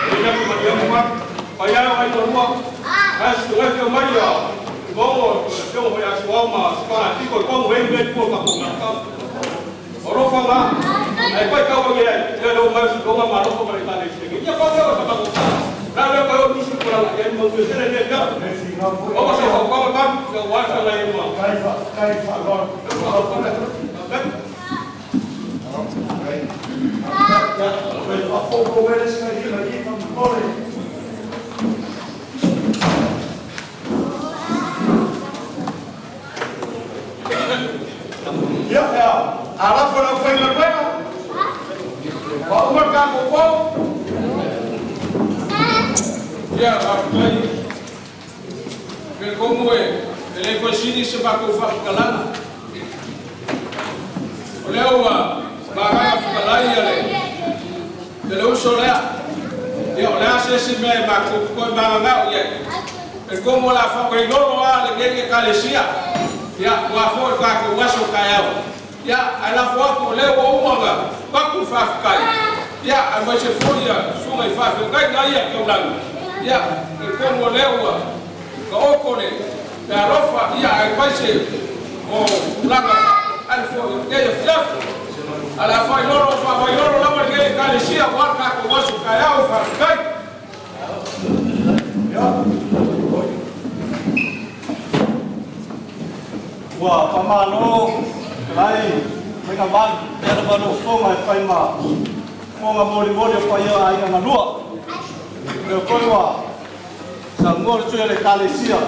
Speaker 9: Le na ko ma ya ma. Pa ya o ai ko mo. As tu e ke mai ya. Mo te o ya so ma pa ti ko ko we me ko ka ko ma ka. Oro fa la. Ai pa ka o ye le lo ma ko ma ma ro ko ma ta le se. Ya pa o sa pa ko. La le pa o ni si ko la ya mo se le le ka. O ma se ko ma ka ya wa sa la ye ma.
Speaker 11: Kai fa kai fa lo. Ya, ko fa ko ko wele se i la i fa mo le. Ia, ia, ala fo la fai na pena. Wa uma ka ko ko.
Speaker 9: Ia, faafetai. Ke komu e, e le koe sini se matou faafukalana. O lea ua magaga fukalai ia le le le uso lea. Ia, o lea se esi mea e matou koe magagao ia. E komu o la whakailolo a le ngenge kalesia. Ia, ua fo e kākou aso kai au. Ia, ai la fo atu o lea ua umanga, paku whaafukai. Ia, ai mai se fo ia, sunga i whaafekai na ia kau langi. Ia, talitonu o lea ua taoto le fealofa, ia, aemaise o tulaga ale foi o lenei afiafi. A le afailolo o faavailolo lava lenei Ekalesia aua le tatou aso taeao. Faafetai.
Speaker 11: Ua faamalo fetalai Faigavalu e ala lou fofoga e fai ma fofoga molimoli o paia o aiga na lua. Lea foi ua saunoa le sui o le Ekalesia,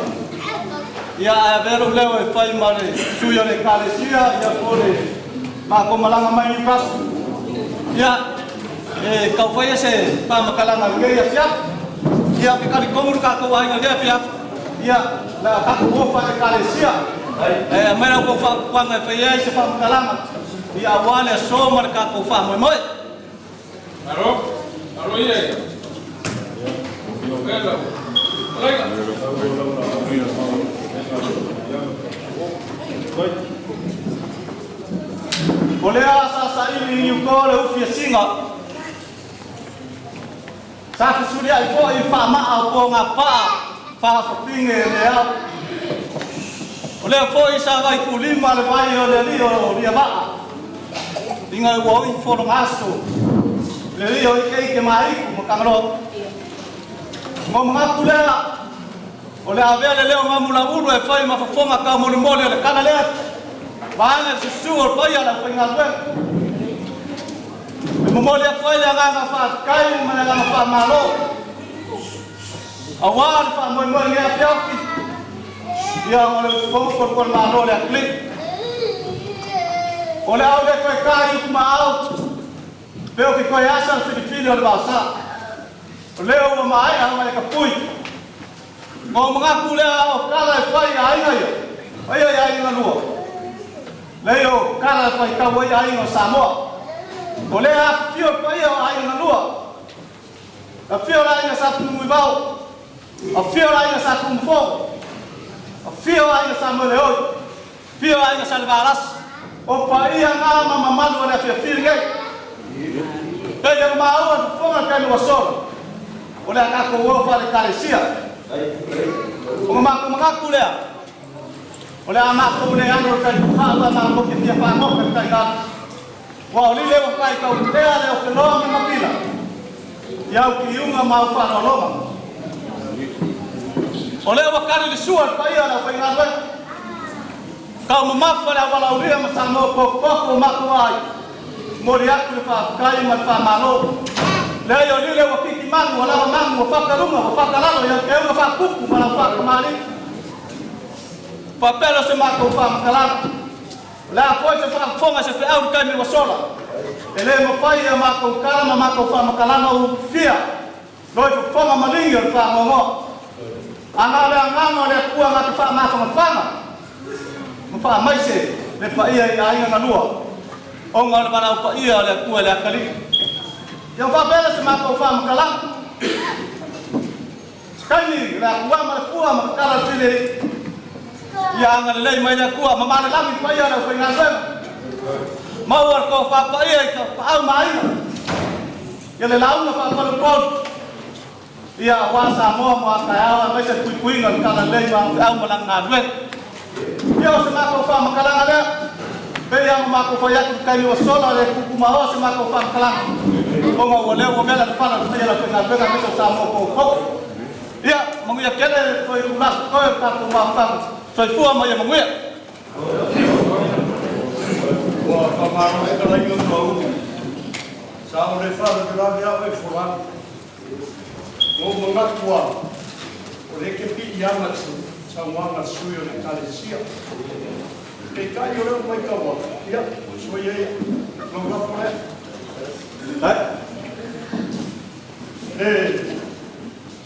Speaker 11: ia ae avea lou leo e fai ma le sui o le Ekalesia, ia po o le matou malaga mai Newcastle. Ia, e tau faia se faamatalaga i lenei afiafi. Ia, ou te talitonu le tatou aiga i lenei afiafi, ia, o le a tatou o faale-Ekalesia. E aumai la outou fautuaga e faia ai se faamatalaga, ia aua le aso ma le tatou faamoemoe.
Speaker 9: Malo, malo ia e. Vela. Olega.
Speaker 11: O lea sa saili i Niuto le ufi a Siga, sa fesuliai foi i faamaa o pogapaa faafafine le ao. O lea foi sa vaituulima le vai o le alii o Liavaa, ina ua o ifo lona aso le alii o ikeike ma iku ma Tagaloa. Mo manatu lea, o le avea le leo Gamulaulu e fai ma fofoga taumolimoli o le kala lea, vaega le susu o le paia o le aufaigaluega. E momoli atu ai le agaga faafetai ma le agaga faamalo, aua le faamoemoe i lenei afiafi, ia o le usufono tolutolemalo malo le atalii. O le au le toe ta i utumaau, pe o ke toe asa le filifili o le vaosa. O lea ua maea ona e tapui. Ma o manatu lea o kala e fai i aiga ia, paia i aiga na lua. Lei o kala e fai tau ai aiga o Samoa. O lea afifio le paia o aiga na lua. Afio le aiga Sa Tumuivao, afio le aiga Sa Tumufo, afio aiga Sa Moeleoi, afio aiga Sa Levalasi. O paia ngā ma mamalu o le afiafi lenei. Pei ona maua le fofoga le taimi ua sola, o le a tatou o faale-Ekalesia. O ma matou manatu lea, o le a matou le alo le talituhaa ma matou te fia faagofa le taigalu. Ua o lile ua kai tautea le ofeloa ma mapila, i au kiuga ma au faaaloaloga. O lea ua kali le sua le paia o le aufaigaluega. Kau mamafa le aualaulia ma Samoa potopoto o matou ai. Momoli atu le faafetai ma le faamalo. Leai o lile ua kiki manu, ua lava manu, ua fakaluga, ua fakalalo i au teuga faapupu ma lau faakamali'i. Faapea lea o se matou faamatalaga. O le a foi se faafofoga se feau i le taimi ua sola. E le mafai e a matou tala ma matou faamatalaga o utufia loi fofoga maligi o le faanoanoa. Ana o le agaga o le Atua na te faamafanafana ma faamaise le paia i aiga na lua, ona o le valaau paia o le Atua i le atalii. Ia faapea lea se matou faamatalaga. Se taimi o le Atua ma le fua ma tatala le fili. Ia agalelei mai le Atua ma malelagi le paia o le aufaigaluega. Maua le tofa paia i tapaau ma aiga. Ia le lauga faafaleupolu. Ia aua Samoa mo a taeao aemaise le puipuiga o le talalelei ma ana feau ma lana galuega. Ia o se matou faamatalaga lea, pei lava ona matou fai atu i le taimi ua sola, le tuutumaoa se matou faamatalaga, ona ua leo ua vela le fala o le paia o le aufaigaluega aemaise o Samoa poupou. Ia, manuia tele toe itulagi totoe o le tatou mafutaga. Soifua ma ia manuia.
Speaker 1: Ua faamalo fetalaiga Mauu. Sa ou le faalavelave au e Folau. Ua ou manatu lava, o lea e te piiama i se saunoaga a le sui o le Ekalesia. Peitai o lea ua matau atu, ia, soia ia, lou lafo lea. Le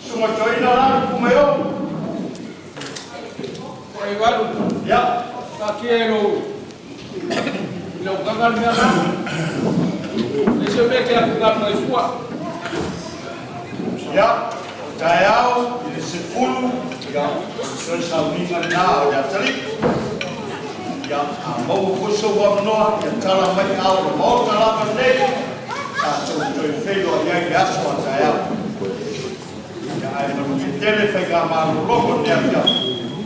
Speaker 1: susuga toeaina la le Pumeo.
Speaker 9: Oi valu.
Speaker 1: Ia.
Speaker 9: Taatia i lou i lau gaga le mea la. Le se mea ke atu galu mai fua.
Speaker 1: Ia, o taeao i le 10, ia, o le toe sauniga lena o le atalii. Ia, a maua foi sou avanoa, ia tala mai ao le Maota lava lenei, tatou toe feiloai ai i le aso a taeao. Ia, ae
Speaker 11: tele faigamalologo i lenei afiafi,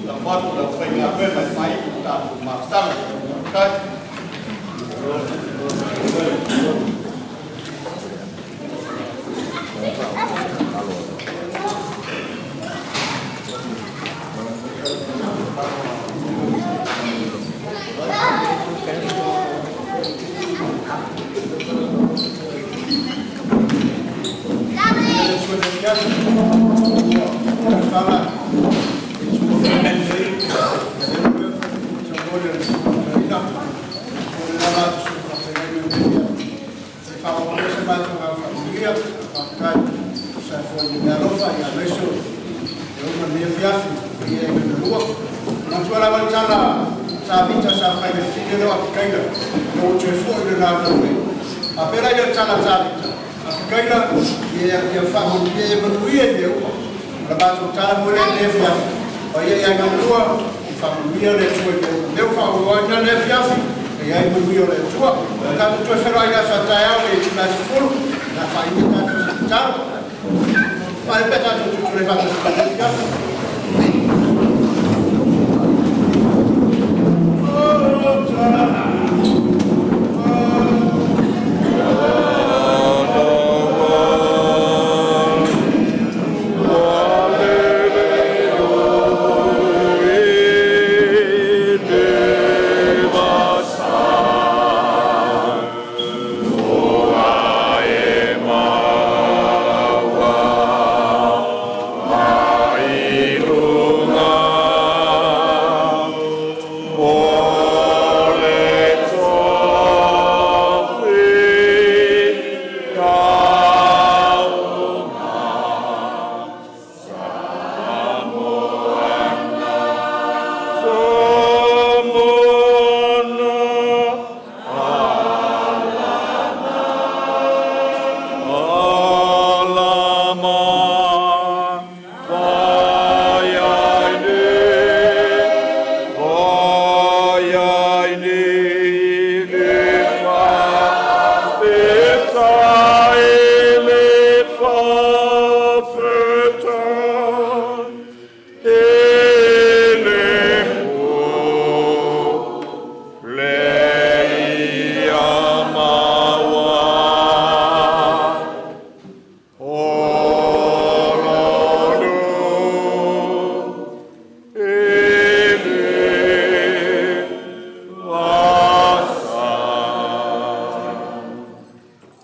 Speaker 11: lafo atu i le aufaigaluega e faaiu le tatou mafutaga. Faafetai.
Speaker 7: Sa fai le fine leo Apikaila, ina ua toe fo'i le lena talu ai. Faapea lea o le tala a Tavita, Apikaila, ia ia faamanuia ia manuia i mea uma. O le matou tala foi lea i lenei afiafi, paia ia Galulua, ia faamanuia le Atua i mea uma. O lea ua faaauau ai lenei afiafi, ia i ai le manuia o le Atua. O le tatou toe feiloai i le aso a taeao i le itula e 10:00, o le a faaiu ai tatou i se tatalo. Faalia pe a tatou tutulai faatasi mai i lenei afiafi.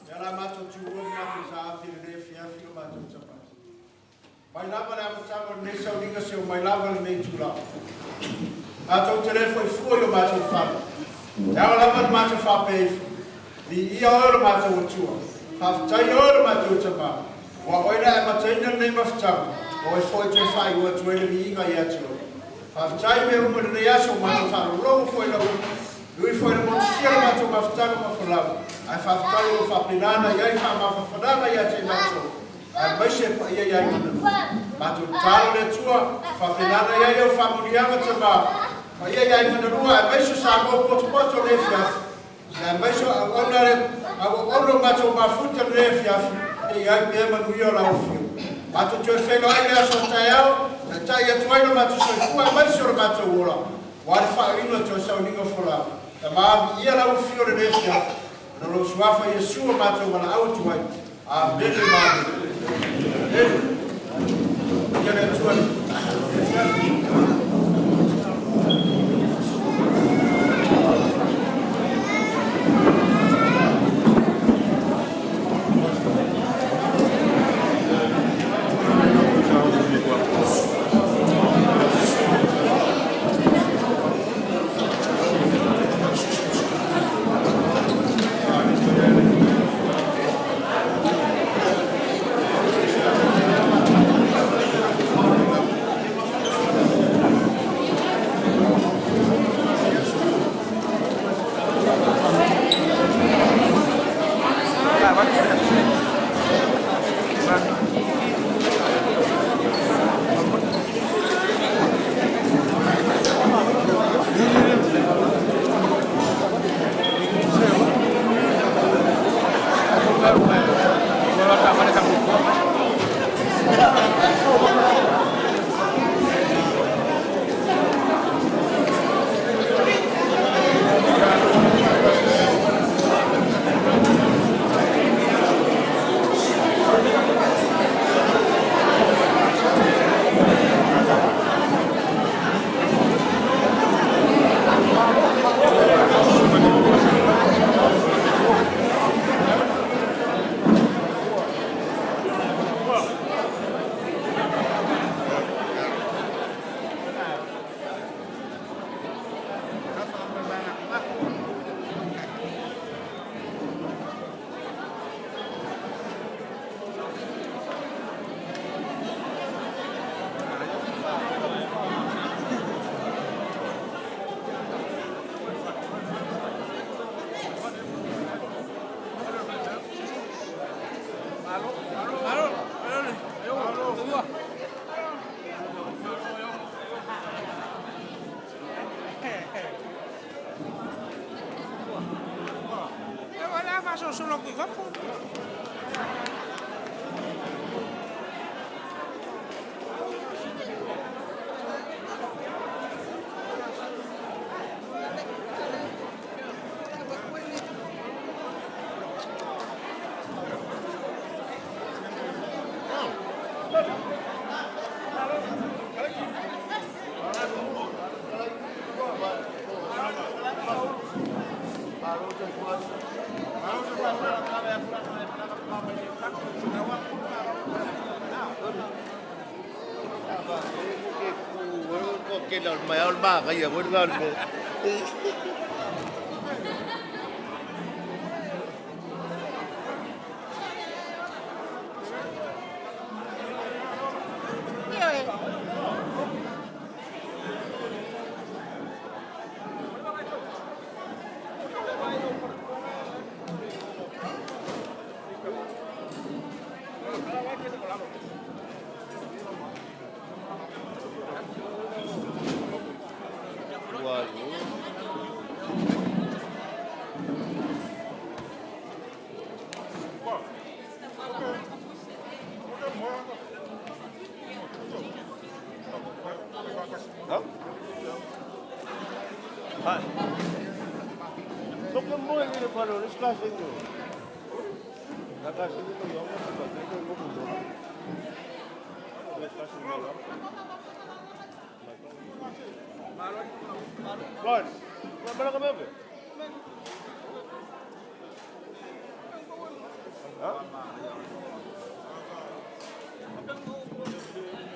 Speaker 7: Ia la matou tuua ma matou taafi i lenei afiafi lo matou Tama. Mai lava le amataga o lenei sauniga seia oo mai lava i lenei itula, matou te le foi fua i o matou fala. E ao lava ona matou faapea ifo, Viia Oe lo matou Atua, faafetaia Oe lo matou Tama, aua o Oe na e amataina lenei mafutaga, o Oe foi e toe faaiu atu ai le viiga ia te Oe. Faafetai i mea uma i lenei aso, ua matou faalogologo foi i lau E ui foi ina motusia le matou mafutaga ma folau, ae faafetai o lo o faapena ona i ai faamafanafanaga ia te i matou, aemaise le paia ia Aigina. Matou tatalo le Atua, faapena ona i ai au faamanuiaga Tama, paia ia Aigina lua, aemaise o Samoa potopoto i lenei afiafi, aemaise o auauna le auauauna o matou mafuta i lenei afiafi, ia i ai pea manuia o lau Afioga. Matou toe feiloai i le aso a taeao, taitai atu ai lo matou soifua aemaise o lo matou ola, aua le faaiuina o toe sauniga folau. Tama, viia lau Afio i lenei afiafi, ona o lou Suafa Iesu ua matou valaau atu ai. Amene ma amene. Amene. Viia le Atua i lenei afiafi.